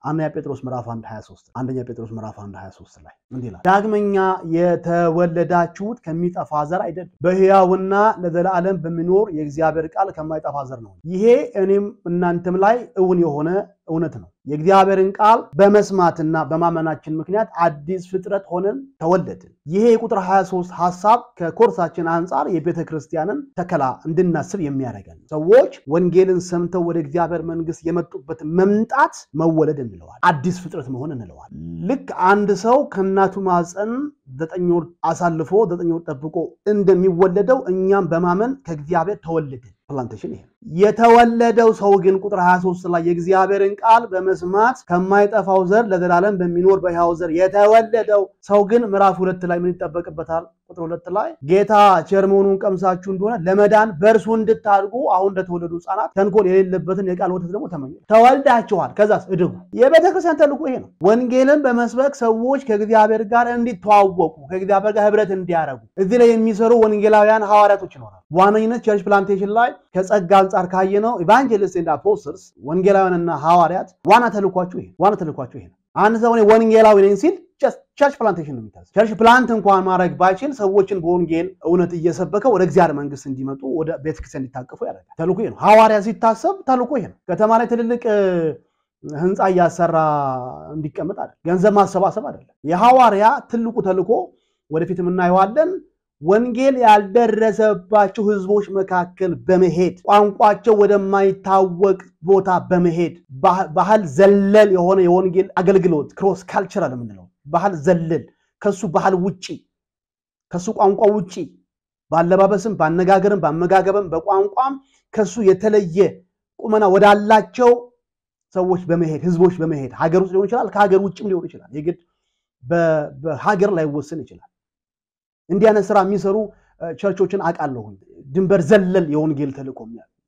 አንደኛ ጴጥሮስ ምዕራፍ 1 23፣ አንደኛ ጴጥሮስ ምዕራፍ 1 23 ላይ እንዲህ ይላል፣ ዳግመኛ የተወለዳችሁት ከሚጠፋ ዘር አይደለም፣ በሕያውና ለዘላለም በሚኖር የእግዚአብሔር ቃል ከማይጠፋ ዘር ነው። ይሄ እኔም እናንተም ላይ እውን የሆነ እውነት ነው። የእግዚአብሔርን ቃል በመስማትና በማመናችን ምክንያት አዲስ ፍጥረት ሆነን ተወለድን። ይሄ የቁጥር 23 ሐሳብ ከኮርሳችን አንጻር የቤተ ክርስቲያንን ተከላ እንድናስብ የሚያደርገን፣ ሰዎች ወንጌልን ሰምተው ወደ እግዚአብሔር መንግስት የመጡበት መምጣት መወለድ እንለዋል። አዲስ ፍጥረት መሆን እንለዋል። ልክ አንድ ሰው ከእናቱ ማህፀን 9 ወር አሳልፎ፣ 9 ወር ጠብቆ እንደሚወለደው እኛም በማመን ከእግዚአብሔር ተወለድን። Plantation ይሄ ነው። የተወለደው ሰው ግን ቁጥር 23 ላይ የእግዚአብሔርን ቃል በመስማት ከማይጠፋው ዘር ለዘላለም በሚኖር በሕያው ዘር የተወለደው ሰው ግን ምዕራፍ 2 ላይ ምን ይጠበቅበታል? ቁጥር 2 ላይ ጌታ ቸር መሆኑን ቀምሳችሁ እንደሆነ ለመዳን በእርሱ እንድታድጉ አሁን እንደተወለዱ ሕፃናት ተንኮል የሌለበትን የቃል ወተት ደግሞ ተመኙ። ተወልዳችኋል፣ ከዛስ እደጉ። የቤተ ክርስቲያን ተልእኮ ይሄ ነው። ወንጌልን በመስበክ ሰዎች ከእግዚአብሔር ጋር እንዲተዋወቁ፣ ከእግዚአብሔር ጋር ህብረት እንዲያደርጉ እዚህ ላይ የሚሰሩ ወንጌላውያን ሐዋርያቶች ይኖራል። በዋነኝነት church plantation ላይ ከጸጋ አንጻር ካየነው evangelist and apostles፣ ወንጌላውያንና ሐዋርያት ዋና ተልኳቸው ይሄ ነው። አንድ ሰው እኔ ወንጌላዊ ነኝ ሲል church plantation ነው የሚታዘው። Church plant እንኳን ማድረግ ባይችል ሰዎችን በወንጌል እውነት እየሰበከ ወደ እግዚአብሔር መንግስት እንዲመጡ፣ ወደ ቤተክርስቲያን እንዲታቀፉ ያደርጋል። ተልኮ ይሄ ነው። ሐዋርያ ሲታሰብ ተልኮ ይሄ ነው። ከተማ ላይ ትልልቅ ህንፃ እያሰራ እንዲቀመጥ አይደለም። ገንዘብ ማሰባሰብ አይደለም። የሐዋርያ ትልቁ ተልኮ ወደፊት የምናየዋለን። ወንጌል ያልደረሰባቸው ህዝቦች መካከል በመሄድ፣ ቋንቋቸው ወደማይታወቅ ቦታ በመሄድ፣ ባህል ዘለል የሆነ የወንጌል አገልግሎት፣ cross cultural የምንለው፣ ባህል ዘለል፣ ከሱ ባህል ውጪ፣ ከሱ ቋንቋ ውጪ፣ በአለባበስም፣ በአነጋገርም፣ በአመጋገብም፣ በቋንቋም ከሱ የተለየ ቁመና ወዳላቸው ሰዎች በመሄድ፣ ህዝቦች በመሄድ፣ ሀገር ውስጥ ሊሆን ይችላል፣ ከሀገር ውጭም ሊሆን ይችላል። የግድ በሀገር ላይወሰን ይችላል። እንዲህ አይነት ስራ የሚሰሩ ቸርቾችን አውቃለሁ። ድንበር ዘለል የወንጌል ተልእኮ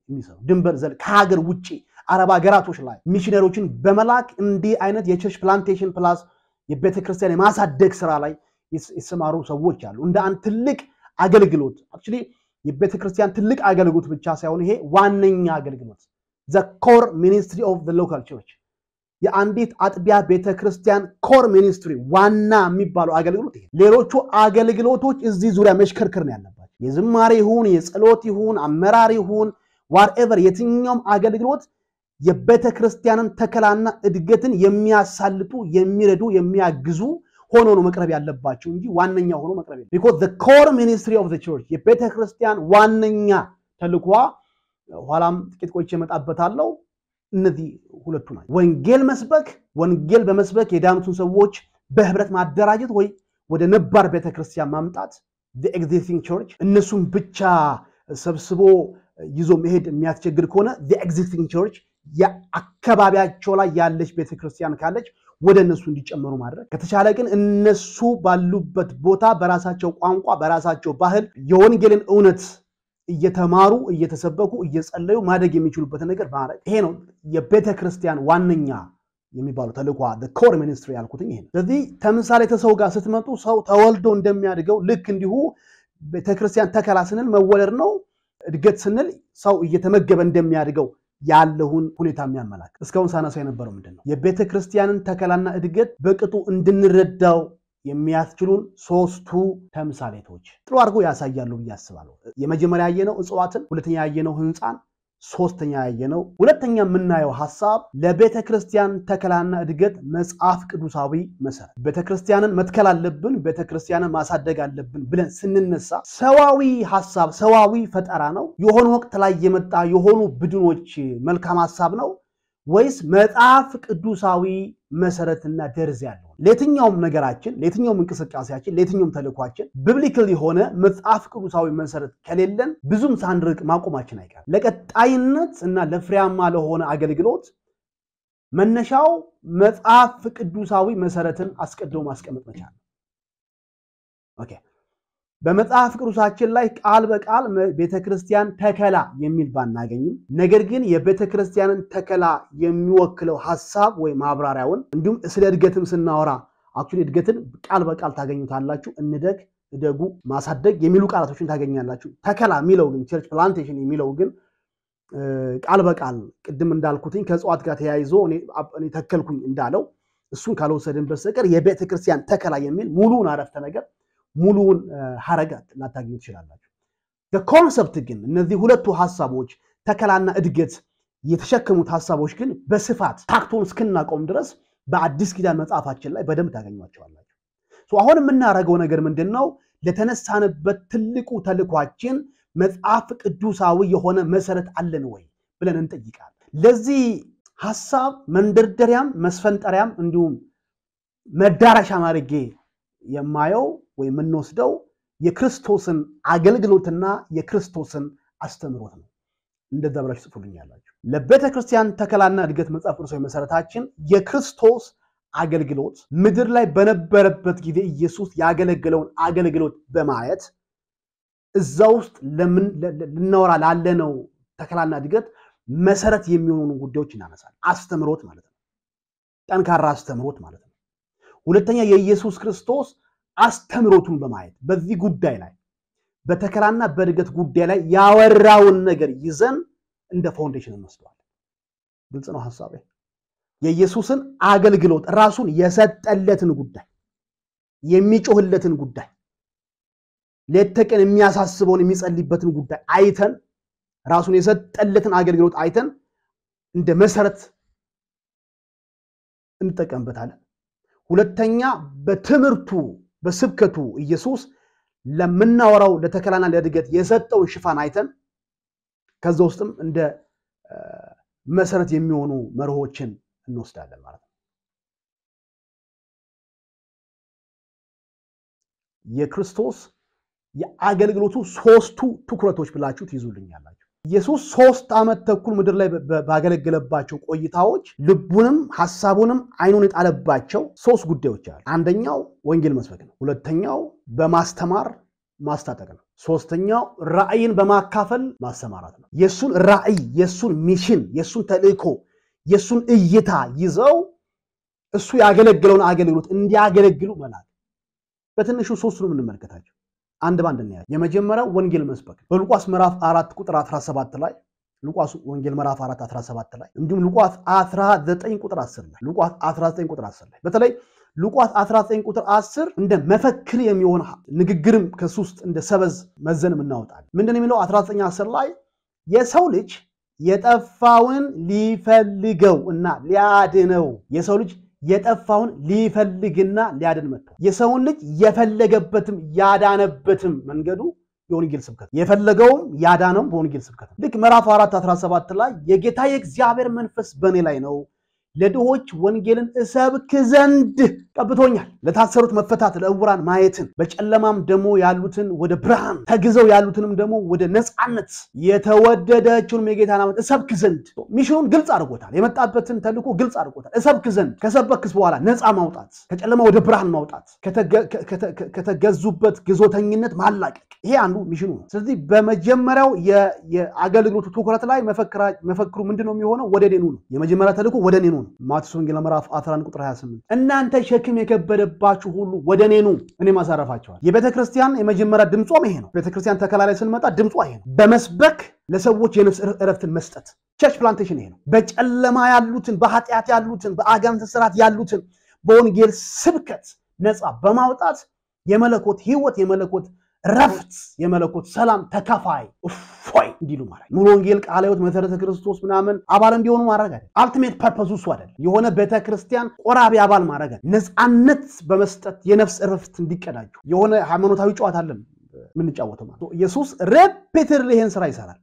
የሚሰሩ፣ ድንበር ዘለል ከሀገር ውጭ አረብ ሀገራቶች ላይ ሚሽነሮችን በመላክ እንዲህ አይነት የ church plantation plus የቤተ ክርስቲያን የማሳደግ ስራ ላይ የተሰማሩ ሰዎች አሉ። እንደ አንድ ትልቅ አገልግሎት፣ actually የቤተ ክርስቲያን ትልቅ አገልግሎት ብቻ ሳይሆን ይሄ ዋነኛ አገልግሎት፣ the core ministry of the local church፣ የአንዲት አጥቢያ ቤተ ክርስቲያን core ministry ዋና የሚባለው አገልግሎት ይሄ። ሌሎቹ አገልግሎቶች እዚህ ዙሪያ መሽከርከር ነው ያለባቸው። የዝማሬ ይሁን፣ የጸሎት ይሁን፣ አመራር ይሁን፣ whatever የትኛውም አገልግሎት የቤተ ክርስቲያንን ተከላና እድገትን የሚያሳልጡ፣ የሚረዱ፣ የሚያግዙ ሆኖ ነው መቅረብ ያለባቸው እንጂ ዋነኛ ሆኖ መቅረብ የለም። Because the core ministry of the church፣ የቤተ ክርስቲያን ዋነኛ ተልኳ፣ ኋላም ጥቂት ቆይቼ እመጣበታለሁ። እነዚህ ሁለቱ ናቸው። ወንጌል መስበክ፣ ወንጌል በመስበክ የዳኑትን ሰዎች በህብረት ማደራጀት ወይ ወደ ነባር ቤተክርስቲያን ማምጣት፣ existing church፣ እነሱን ብቻ ሰብስቦ ይዞ መሄድ የሚያስቸግር ከሆነ existing church የአካባቢያቸው ላይ ያለች ቤተክርስቲያን ካለች ወደ እነሱ እንዲጨመሩ ማድረግ፣ ከተቻለ ግን እነሱ ባሉበት ቦታ በራሳቸው ቋንቋ፣ በራሳቸው ባህል የወንጌልን እውነት እየተማሩ፣ እየተሰበኩ፣ እየጸለዩ ማደግ የሚችሉበትን ነገር ማድረግ፣ ይሄ ነው የቤተ ክርስቲያን ዋነኛ የሚባለው ተልእኮ፣ core ministry ያልኩትኝ ይሄ ነው። ስለዚህ ተምሳሌተ ሰው ጋር ስትመጡ ሰው ተወልዶ እንደሚያድገው ልክ እንዲሁ ቤተክርስቲያን ተከላ ስንል መወለድ ነው። እድገት ስንል ሰው እየተመገበ እንደሚያድገው ያለውን ሁኔታ የሚያመላክት። እስካሁን ሳነሳ የነበረው ምንድን ነው? የቤተክርስቲያንን ተከላና እድገት በቅጡ እንድንረዳው የሚያስችሉን ሶስቱ ተምሳሌቶች ጥሩ አድርጎ ያሳያሉ ብዬ አስባለሁ። የመጀመሪያ ያየነው እጽዋትን፣ ሁለተኛ ያየነው ህንፃን፣ ሶስተኛ ያየነው ሁለተኛ የምናየው ሐሳብ ለቤተ ክርስቲያን ተከላና እድገት መጽሐፍ ቅዱሳዊ መሰረት። ቤተ ክርስቲያንን መትከል አለብን፣ ቤተ ክርስቲያንን ማሳደግ አለብን ብለን ስንነሳ ሰዋዊ ሐሳብ ሰዋዊ ፈጠራ ነው? የሆኑ ወቅት ላይ የመጣ የሆኑ ቡድኖች መልካም ሐሳብ ነው ወይስ መጽሐፍ ቅዱሳዊ መሰረትና ደርዝ ያለው? ለየትኛውም ነገራችን፣ ለየትኛውም እንቅስቃሴያችን፣ ለየትኛውም ተልኳችን biblical የሆነ መጽሐፍ ቅዱሳዊ መሰረት ከሌለን ብዙም ሳንርቅ ማቆማችን አይቀርም። ለቀጣይነት እና ለፍሬያማ ለሆነ አገልግሎት መነሻው መጽሐፍ ቅዱሳዊ መሰረትን አስቀድሞ ማስቀመጥ መቻል ነው። Okay፣ በመጽሐፍ ቅዱሳችን ላይ ቃል በቃል ቤተክርስቲያን ተከላ የሚል ባናገኝም ነገር ግን የቤተክርስቲያንን ተከላ የሚወክለው ሐሳብ ወይ ማብራሪያውን እንዲሁም ስለ እድገትም ስናወራ actually እድገትን ቃል በቃል ታገኙታላችሁ። እንደግ፣ እደጉ፣ ማሳደግ የሚሉ ቃላቶችን ታገኛላችሁ። ተከላ የሚለው ግን church plantation የሚለው ግን ቃል በቃል ቅድም እንዳልኩትኝ ከእጽዋት ጋር ተያይዞ እኔ ተከልኩኝ እንዳለው እሱን ካልወሰድን በስተቀር የቤተክርስቲያን ተከላ የሚል ሙሉውን አረፍተ ነገር ሙሉውን ሐረግ ላታገኙ ትችላላችሁ። Concept ግን እነዚህ ሁለቱ ሐሳቦች ተከላና እድገት የተሸከሙት ሐሳቦች ግን በስፋት ታክቶን እስክናቆም ድረስ በአዲስ ኪዳን መጽሐፋችን ላይ በደንብ ታገኟቸዋላችሁ። አሁን የምናደርገው ነገር ምንድነው? ለተነሳንበት ትልቁ ተልኳችን መጽሐፍ ቅዱሳዊ የሆነ መሰረት አለን ወይ ብለን እንጠይቃለን። ለዚህ ሐሳብ መንደርደሪያም መስፈንጠሪያም እንዲሁም መዳረሻ ማድረጌ የማየው ወይ የምንወስደው የክርስቶስን አገልግሎትና የክርስቶስን አስተምሮት ነው። እንደዛ ብላችሁ ጽፉልኛላችሁ። ለቤተክርስቲያን ተከላና እድገት መጽሐፍ ቅዱሳዊ መሰረታችን የክርስቶስ አገልግሎት ምድር ላይ በነበረበት ጊዜ ኢየሱስ ያገለገለውን አገልግሎት በማየት እዛ ውስጥ ልናወራ ላለነው ተከላና እድገት መሰረት የሚሆኑ ጉዳዮች እናነሳለን። አስተምሮት ማለት ነው። ጠንካራ አስተምሮት ማለት ነው። ሁለተኛ የኢየሱስ ክርስቶስ አስተምሮቱን በማየት በዚህ ጉዳይ ላይ በተከላና በእድገት ጉዳይ ላይ ያወራውን ነገር ይዘን እንደ foundation እንወስደዋለን። ግልጽ ነው ሐሳቤ። የኢየሱስን አገልግሎት ራሱን የሰጠለትን ጉዳይ፣ የሚጮህለትን ጉዳይ፣ ሌት ተቀን የሚያሳስበውን የሚጸልይበትን ጉዳይ አይተን ራሱን የሰጠለትን አገልግሎት አይተን እንደ መሰረት እንጠቀምበታለን። ሁለተኛ በትምህርቱ በስብከቱ ኢየሱስ ለምናወራው ለተከላና ለእድገት የሰጠውን ሽፋን አይተን ከዛ ውስጥም እንደ መሰረት የሚሆኑ መርሆችን እንወስዳለን ማለት ነው። የክርስቶስ የአገልግሎቱ ሶስቱ ትኩረቶች ብላችሁ ትይዙልኛላችሁ። ኢየሱስ 3 ዓመት ተኩል ምድር ላይ ባገለገለባቸው ቆይታዎች ልቡንም ሐሳቡንም አይኑን የጣለባቸው 3 ጉዳዮች አሉ። አንደኛው ወንጌል መስበክ ነው። ሁለተኛው በማስተማር ማስታጠቅ ነው። ሶስተኛው ራእይን በማካፈል ማሰማራት ነው። የሱን ራእይ፣ የሱን mission፣ የሱን ተልእኮ፣ የሱን እይታ ይዘው እሱ ያገለገለውን አገልግሎት እንዲያገለግሉ መላክ። በትንሹ ሶስቱንም እንመልከታቸው አንድ ባንድ እናያለን። የመጀመሪያው ወንጌል መስበክ በሉቃስ ምዕራፍ 4 ቁጥር 17 ላይ ሉቃስ ወንጌል ምዕራፍ 4 17 ላይ እንዲሁም ሉቃስ 19 ቁጥር 10 ላይ ሉቃስ 19 ቁጥር 10 ላይ በተለይ ሉቃስ 19 ቁጥር 10 እንደ መፈክር የሚሆን ንግግርም ከሱ ውስጥ እንደ ሰበዝ መዘንም እናወጣለን። ምንድነው የሚለው? 19:10 ላይ የሰው ልጅ የጠፋውን ሊፈልገው እና ሊያድነው የሰው ልጅ የጠፋውን ሊፈልግና ሊያድን መጥቷል። የሰውን ልጅ የፈለገበትም ያዳነበትም መንገዱ የወንጌል ስብከት፣ የፈለገውም ያዳነውም በወንጌል ስብከት። ልክ ምዕራፍ 4:17 ላይ የጌታ የእግዚአብሔር መንፈስ በእኔ ላይ ነው፣ ለድሆች ወንጌልን እሰብክ ዘንድ ቀብቶኛል፣ ለታሰሩት መፈታት፣ ለዕውራን ማየትን፣ በጨለማም ደግሞ ያሉትን ወደ ብርሃን፣ ተግዘው ያሉትንም ደግሞ ወደ ነፃነት፣ የተወደደችውን የጌታን ዓመት እሰብክ ዘንድ። mission ኑን ግልጽ አድርጎታል። የመጣበትን ተልእኮ ግልጽ አድርጎታል። እሰብክ ዘንድ ከሰበክስ በኋላ ነፃ ማውጣት፣ ከጨለማ ወደ ብርሃን ማውጣት፣ ከተገዙበት ግዞተኝነት ማላቀቅ፣ ይሄ አንዱ mission ኑ ነው። ስለዚህ በመጀመሪያው የአገልግሎቱ ትኩረት ላይ መፈክሩ ምንድነው የሚሆነው? ወደ እኔ ኑ ነው። የመጀመሪያ ተልእኮ ወደ እኔ ኑ ነው። ማቴዎስ ወንጌል ምዕራፍ 11 ቁጥር 28 እናንተ ሸክም የከበደባችሁ ሁሉ ወደ እኔ ኑ እኔም አሳርፋችኋለሁ። የቤተ ክርስቲያን የመጀመሪያ ድምጿም ይሄ ነው። ቤተ ክርስቲያን ተከላ ላይ ስንመጣ ድምጿ ይሄ ነው። በመስበክ ለሰዎች የነፍስ እረፍትን መስጠት church plantation ይሄ ነው። በጨለማ ያሉትን፣ በኃጢአት ያሉትን፣ በአጋንንት ስራት ያሉትን በወንጌል ስብከት ነፃ በማውጣት የመለኮት ህይወት፣ የመለኮት ረፍት፣ የመለኮት ሰላም ተካፋይ እፎይ እንዲሉ ማለት ሙሉ ወንጌል፣ ቃለ ሕይወት፣ መሰረተ ክርስቶስ ምናምን አባል እንዲሆኑ ማድረግ አይደል። Ultimate purpose ኡ እሱ አይደል። የሆነ ቤተክርስቲያን ቆራቢ አባል ማድረግ አይደል። ነፃነት በመስጠት የነፍስ እረፍት እንዲቀዳጁ የሆነ ሃይማኖታዊ ጨዋታ አለን የምንጫወተው ማለት ነው። ኢየሱስ repeatedly ይሄን ስራ ይሰራል።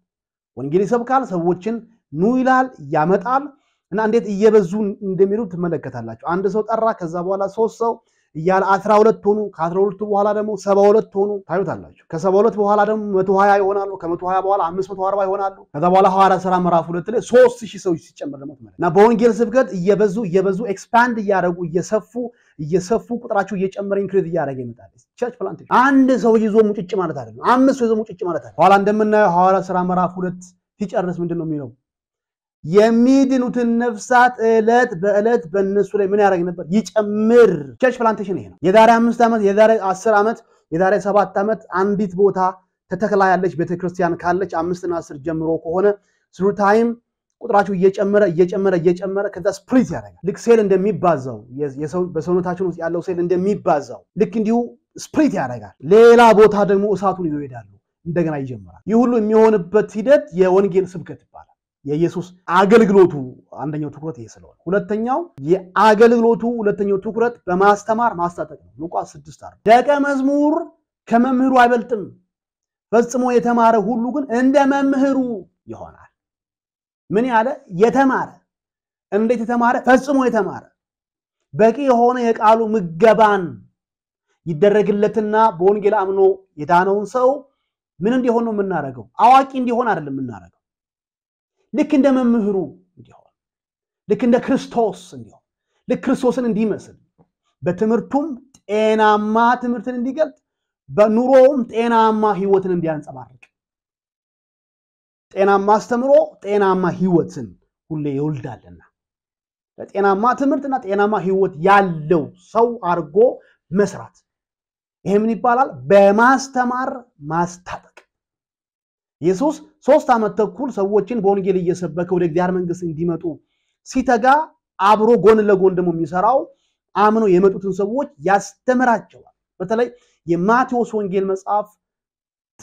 ወንጌል ይሰብካል፣ ሰዎችን ኑ ይላል፣ ያመጣል እና እንዴት እየበዙ እንደሚሉ ትመለከታላችሁ። አንድ ሰው ጠራ፣ ከዛ በኋላ 3 ሰው እያለ 12 ሆኑ። ከ12 በኋላ ደግሞ 72 ሆኑ። ታዩታላችሁ። ከ72 በኋላ ደግሞ 120 ይሆናሉ። ከ120 በኋላ 540 ይሆናሉ። ከዛ በኋላ ሐዋርያት ሥራ ምዕራፍ 2 ላይ 3000 ሰዎች ሲጨመር ደግሞ ትመለከታላችሁ። እና በወንጌል ስብከት እየበዙ እየበዙ expand እያደረጉ እየሰፉ እየሰፉ ቁጥራቸው እየጨመረ increase እያደረገ ይመጣል። Church plantation አንድ ሰው ይዞ ሙጭጭ ማለት አይደለም። 5 ሰው ይዞ ሙጭጭ ማለት አይደለም። ኋላ እንደምናየው ሐዋርያት ሥራ ምዕራፍ 2 ሲጨርስ ምንድነው የሚለው? የሚድኑትን ነፍሳት ዕለት በዕለት በእነሱ ላይ ምን ያደርግ ነበር? ይጨምር። Church plantation ይሄ ነው። የዛሬ 5 ዓመት፣ የዛሬ 10 ዓመት፣ የዛሬ 7 ዓመት አንዲት ቦታ ተተክላ ያለች ቤተክርስቲያን ካለች 5 እና 10 ጀምሮ ከሆነ through time ቁጥራቸው እየጨመረ እየጨመረ እየጨመረ ከዛ split ያደርጋል። ልክ ሴል እንደሚባዛው በሰውነታችን ውስጥ ያለው ሴል እንደሚባዛው ልክ እንዲሁ split ያደርጋል። ሌላ ቦታ ደግሞ እሳቱን ይዘው ይሄዳሉ። እንደገና ይጀምራል። ይህ ሁሉ የሚሆንበት ሂደት የወንጌል ስብከት ይባላል። የኢየሱስ አገልግሎቱ አንደኛው ትኩረት ይሄ ስለሆነ፣ ሁለተኛው የአገልግሎቱ ሁለተኛው ትኩረት በማስተማር ማስታጠቅ ነው። ሉቃስ 6:4 ደቀ መዝሙር ከመምህሩ አይበልጥም፣ ፈጽሞ የተማረ ሁሉ ግን እንደ መምህሩ ይሆናል። ምን ያለ የተማረ? እንዴት የተማረ? ፈጽሞ የተማረ በቂ የሆነ የቃሉ ምገባን ይደረግለትና በወንጌል አምኖ የዳነውን ሰው ምን እንዲሆን ነው የምናደርገው? አዋቂ እንዲሆን አይደለም የምናደርገው። ልክ እንደ መምህሩ እንዲሆን፣ ልክ እንደ ክርስቶስ እንዲሆን፣ ልክ ክርስቶስን እንዲመስል፣ በትምህርቱም ጤናማ ትምህርትን እንዲገልጥ፣ በኑሮውም ጤናማ ህይወትን እንዲያንጸባርቅ። ጤናማ አስተምሮ ጤናማ ህይወትን ሁሌ ይወልዳልና ጤናማ ትምህርትና ጤናማ ህይወት ያለው ሰው አድርጎ መስራት። ይሄ ምን ይባላል? በማስተማር ማስታጠቅ። ኢየሱስ 3 ዓመት ተኩል ሰዎችን በወንጌል እየሰበከ ወደ እግዚአብሔር መንግስት እንዲመጡ ሲተጋ አብሮ ጎን ለጎን ደግሞ የሚሰራው አምነው የመጡትን ሰዎች ያስተምራቸዋል። በተለይ የማቴዎስ ወንጌል መጽሐፍ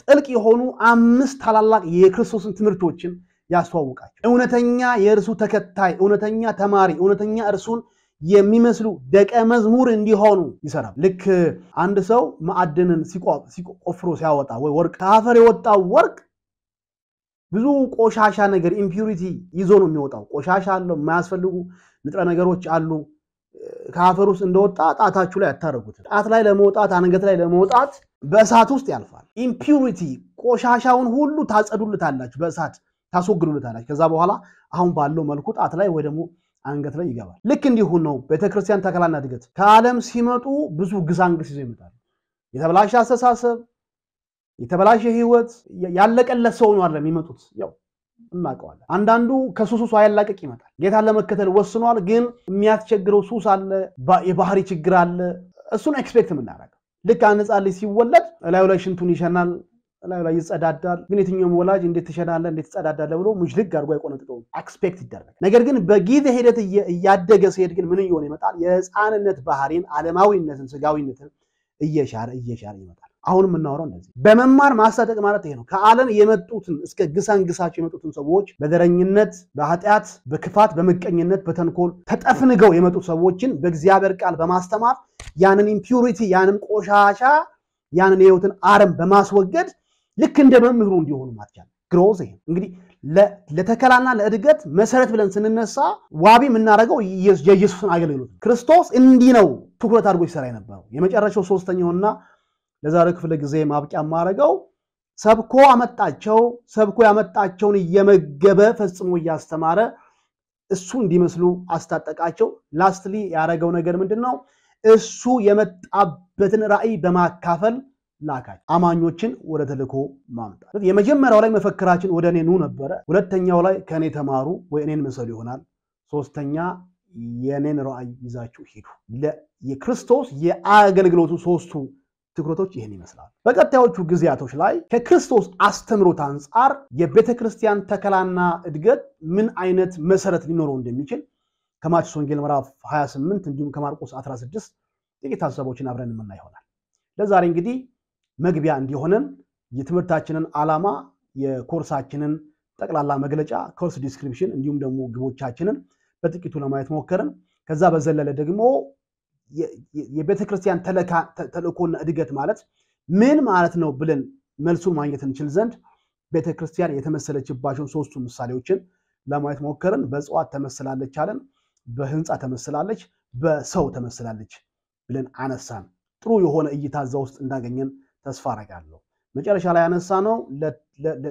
ጥልቅ የሆኑ 5 ታላላቅ የክርስቶስን ትምህርቶችን ያስተዋውቃቸው። እውነተኛ የእርሱ ተከታይ፣ እውነተኛ ተማሪ፣ እውነተኛ እርሱን የሚመስሉ ደቀ መዝሙር እንዲሆኑ ይሰራል። ልክ አንድ ሰው ማዕድንን ሲቆፍሮ ሲያወጣ ወይ ወርቅ ከአፈር የወጣው ወርቅ ብዙ ቆሻሻ ነገር impurity ይዞ ነው የሚወጣው። ቆሻሻ አለው፣ የማያስፈልጉ ንጥረ ነገሮች አሉ። ከአፈር ውስጥ እንደወጣ ጣታችሁ ላይ አታረጉት። ጣት ላይ ለመውጣት አንገት ላይ ለመውጣት በእሳት ውስጥ ያልፋል። Impurity ቆሻሻውን ሁሉ ታጸዱልታላችሁ፣ በእሳት ታስወግዱልታላችሁ። ከዛ በኋላ አሁን ባለው መልኩ ጣት ላይ ወይ ደግሞ አንገት ላይ ይገባል። ልክ እንዲሁ ነው ቤተክርስቲያን ተከላና እድገት። ከዓለም ሲመጡ ብዙ ግሳንግስ ይዘው ይመጣሉ። የተበላሸ አስተሳሰብ፣ የተበላሸ ህይወት፣ ያለቀለት ሰው ነው አይደለም የሚመጡት። ያው እናውቀዋለን። አንዳንዱ ከሱሱ ሳይላቀቅ ይመጣል። ጌታን ለመከተል ወስኗል፣ ግን የሚያስቸግረው ሱስ አለ፣ የባህሪ ችግር አለ። እሱን expect የምናደርገው ልክ አንድ ሕፃን ልጅ ሲወለድ እላዩ ላይ ሽንቱን ይሸናል፣ እላዩ ላይ ይጸዳዳል። ግን የትኛውም ወላጅ እንዴት ትሸናለህ እንዴት ትጸዳዳለህ ብሎ ሙጅልግ አድርጎ አይቆነጥጠውም። Expect ይደረጋል። ነገር ግን በጊዜ ሂደት እያደገ ሲሄድ ግን ምን እየሆነ ይመጣል? የሕፃንነት ባህሪን፣ ዓለማዊነትን፣ ስጋዊነትን እየሻረ እየሻረ ይመጣል። አሁን የምናወራው እንደዚህ በመማር ማስታጠቅ ማለት ይሄ ነው። ከዓለም የመጡትን እስከ ግሳንግሳቸው የመጡትን ሰዎች በዘረኝነት፣ በኃጢአት፣ በክፋት፣ በምቀኝነት፣ በተንኮል ተጠፍንገው የመጡት ሰዎችን በእግዚአብሔር ቃል በማስተማር ያንን impurity፣ ያንን ቆሻሻ፣ ያንን የህይወትን አረም በማስወገድ ልክ እንደ መምህሩ እንዲሆኑ ማስቻል growth። ይሄ እንግዲህ ለተከላና ለእድገት መሰረት ብለን ስንነሳ ዋቢ የምናደርገው የኢየሱስን አገልግሎት ነው። ክርስቶስ እንዲህ ነው ትኩረት አድርጎ ሲሰራ የነበረው። የመጨረሻው ሶስተኛውና ለዛሬው ክፍለ ጊዜ ማብቂያ ማረገው ሰብኮ አመጣቸው። ሰብኮ ያመጣቸውን እየመገበ ፈጽሞ እያስተማረ እሱ እንዲመስሉ አስታጠቃቸው። Lastly ያደረገው ነገር ምንድነው? እሱ የመጣበትን ራእይ በማካፈል ላካቸው። አማኞችን ወደ ተልእኮ ማምጣት። የመጀመሪያው ላይ መፈክራችን ወደ እኔ ኑ ነበረ። ሁለተኛው ላይ ከእኔ ተማሩ ወይ እኔን ምሰሉ ይሆናል። ሶስተኛ የኔን ራእይ ይዛችሁ ሂዱ። የክርስቶስ የአገልግሎቱ ሶስቱ ትኩረቶች ይህን ይመስላል። በቀጣዮቹ ጊዜያቶች ላይ ከክርስቶስ አስተምሮት አንጻር የቤተ ክርስቲያን ተከላና እድገት ምን አይነት መሰረት ሊኖረው እንደሚችል ከማቴዎስ ወንጌል ምዕራፍ 28 እንዲሁም ከማርቆስ 16 ጥቂት ሀሳቦችን አብረን የምናይ ይሆናል። ለዛሬ እንግዲህ መግቢያ እንዲሆነን የትምህርታችንን ዓላማ፣ የኮርሳችንን ጠቅላላ መግለጫ course description፣ እንዲሁም ደግሞ ግቦቻችንን በጥቂቱ ለማየት ሞከርን። ከዛ በዘለለ ደግሞ የቤተ ክርስቲያን ተልእኮና እድገት ማለት ምን ማለት ነው ብለን መልሱን ማግኘት እንችል ዘንድ ቤተ ክርስቲያን የተመሰለችባቸውን ሶስቱ ምሳሌዎችን ለማየት ሞከርን። በእጽዋት ተመስላለች አለን፣ በህንፃ ተመስላለች፣ በሰው ተመስላለች ብለን አነሳን። ጥሩ የሆነ እይታ እዛ ውስጥ እንዳገኘን ተስፋ አደርጋለሁ። መጨረሻ ላይ ያነሳ ነው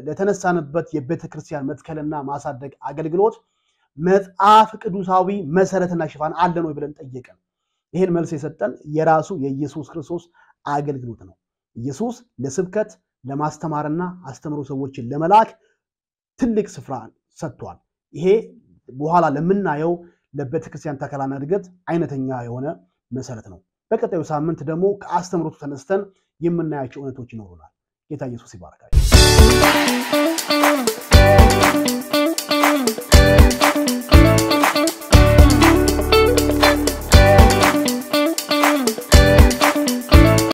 ለተነሳንበት የቤተ ክርስቲያን መትከልና ማሳደግ አገልግሎት መጽሐፍ ቅዱሳዊ መሰረትና ሽፋን አለን ወይ ብለን ጠየቅን። ይህን መልስ የሰጠን የራሱ የኢየሱስ ክርስቶስ አገልግሎት ነው። ኢየሱስ ለስብከት ለማስተማርና አስተምሮ ሰዎችን ለመላክ ትልቅ ስፍራ ሰጥቷል። ይሄ በኋላ ለምናየው ለቤተክርስቲያን ተከላና እድገት አይነተኛ የሆነ መሰረት ነው። በቀጣዩ ሳምንት ደግሞ ከአስተምሮቱ ተነስተን የምናያቸው እውነቶች ይኖሩናል። ጌታ ኢየሱስ ይባርካል።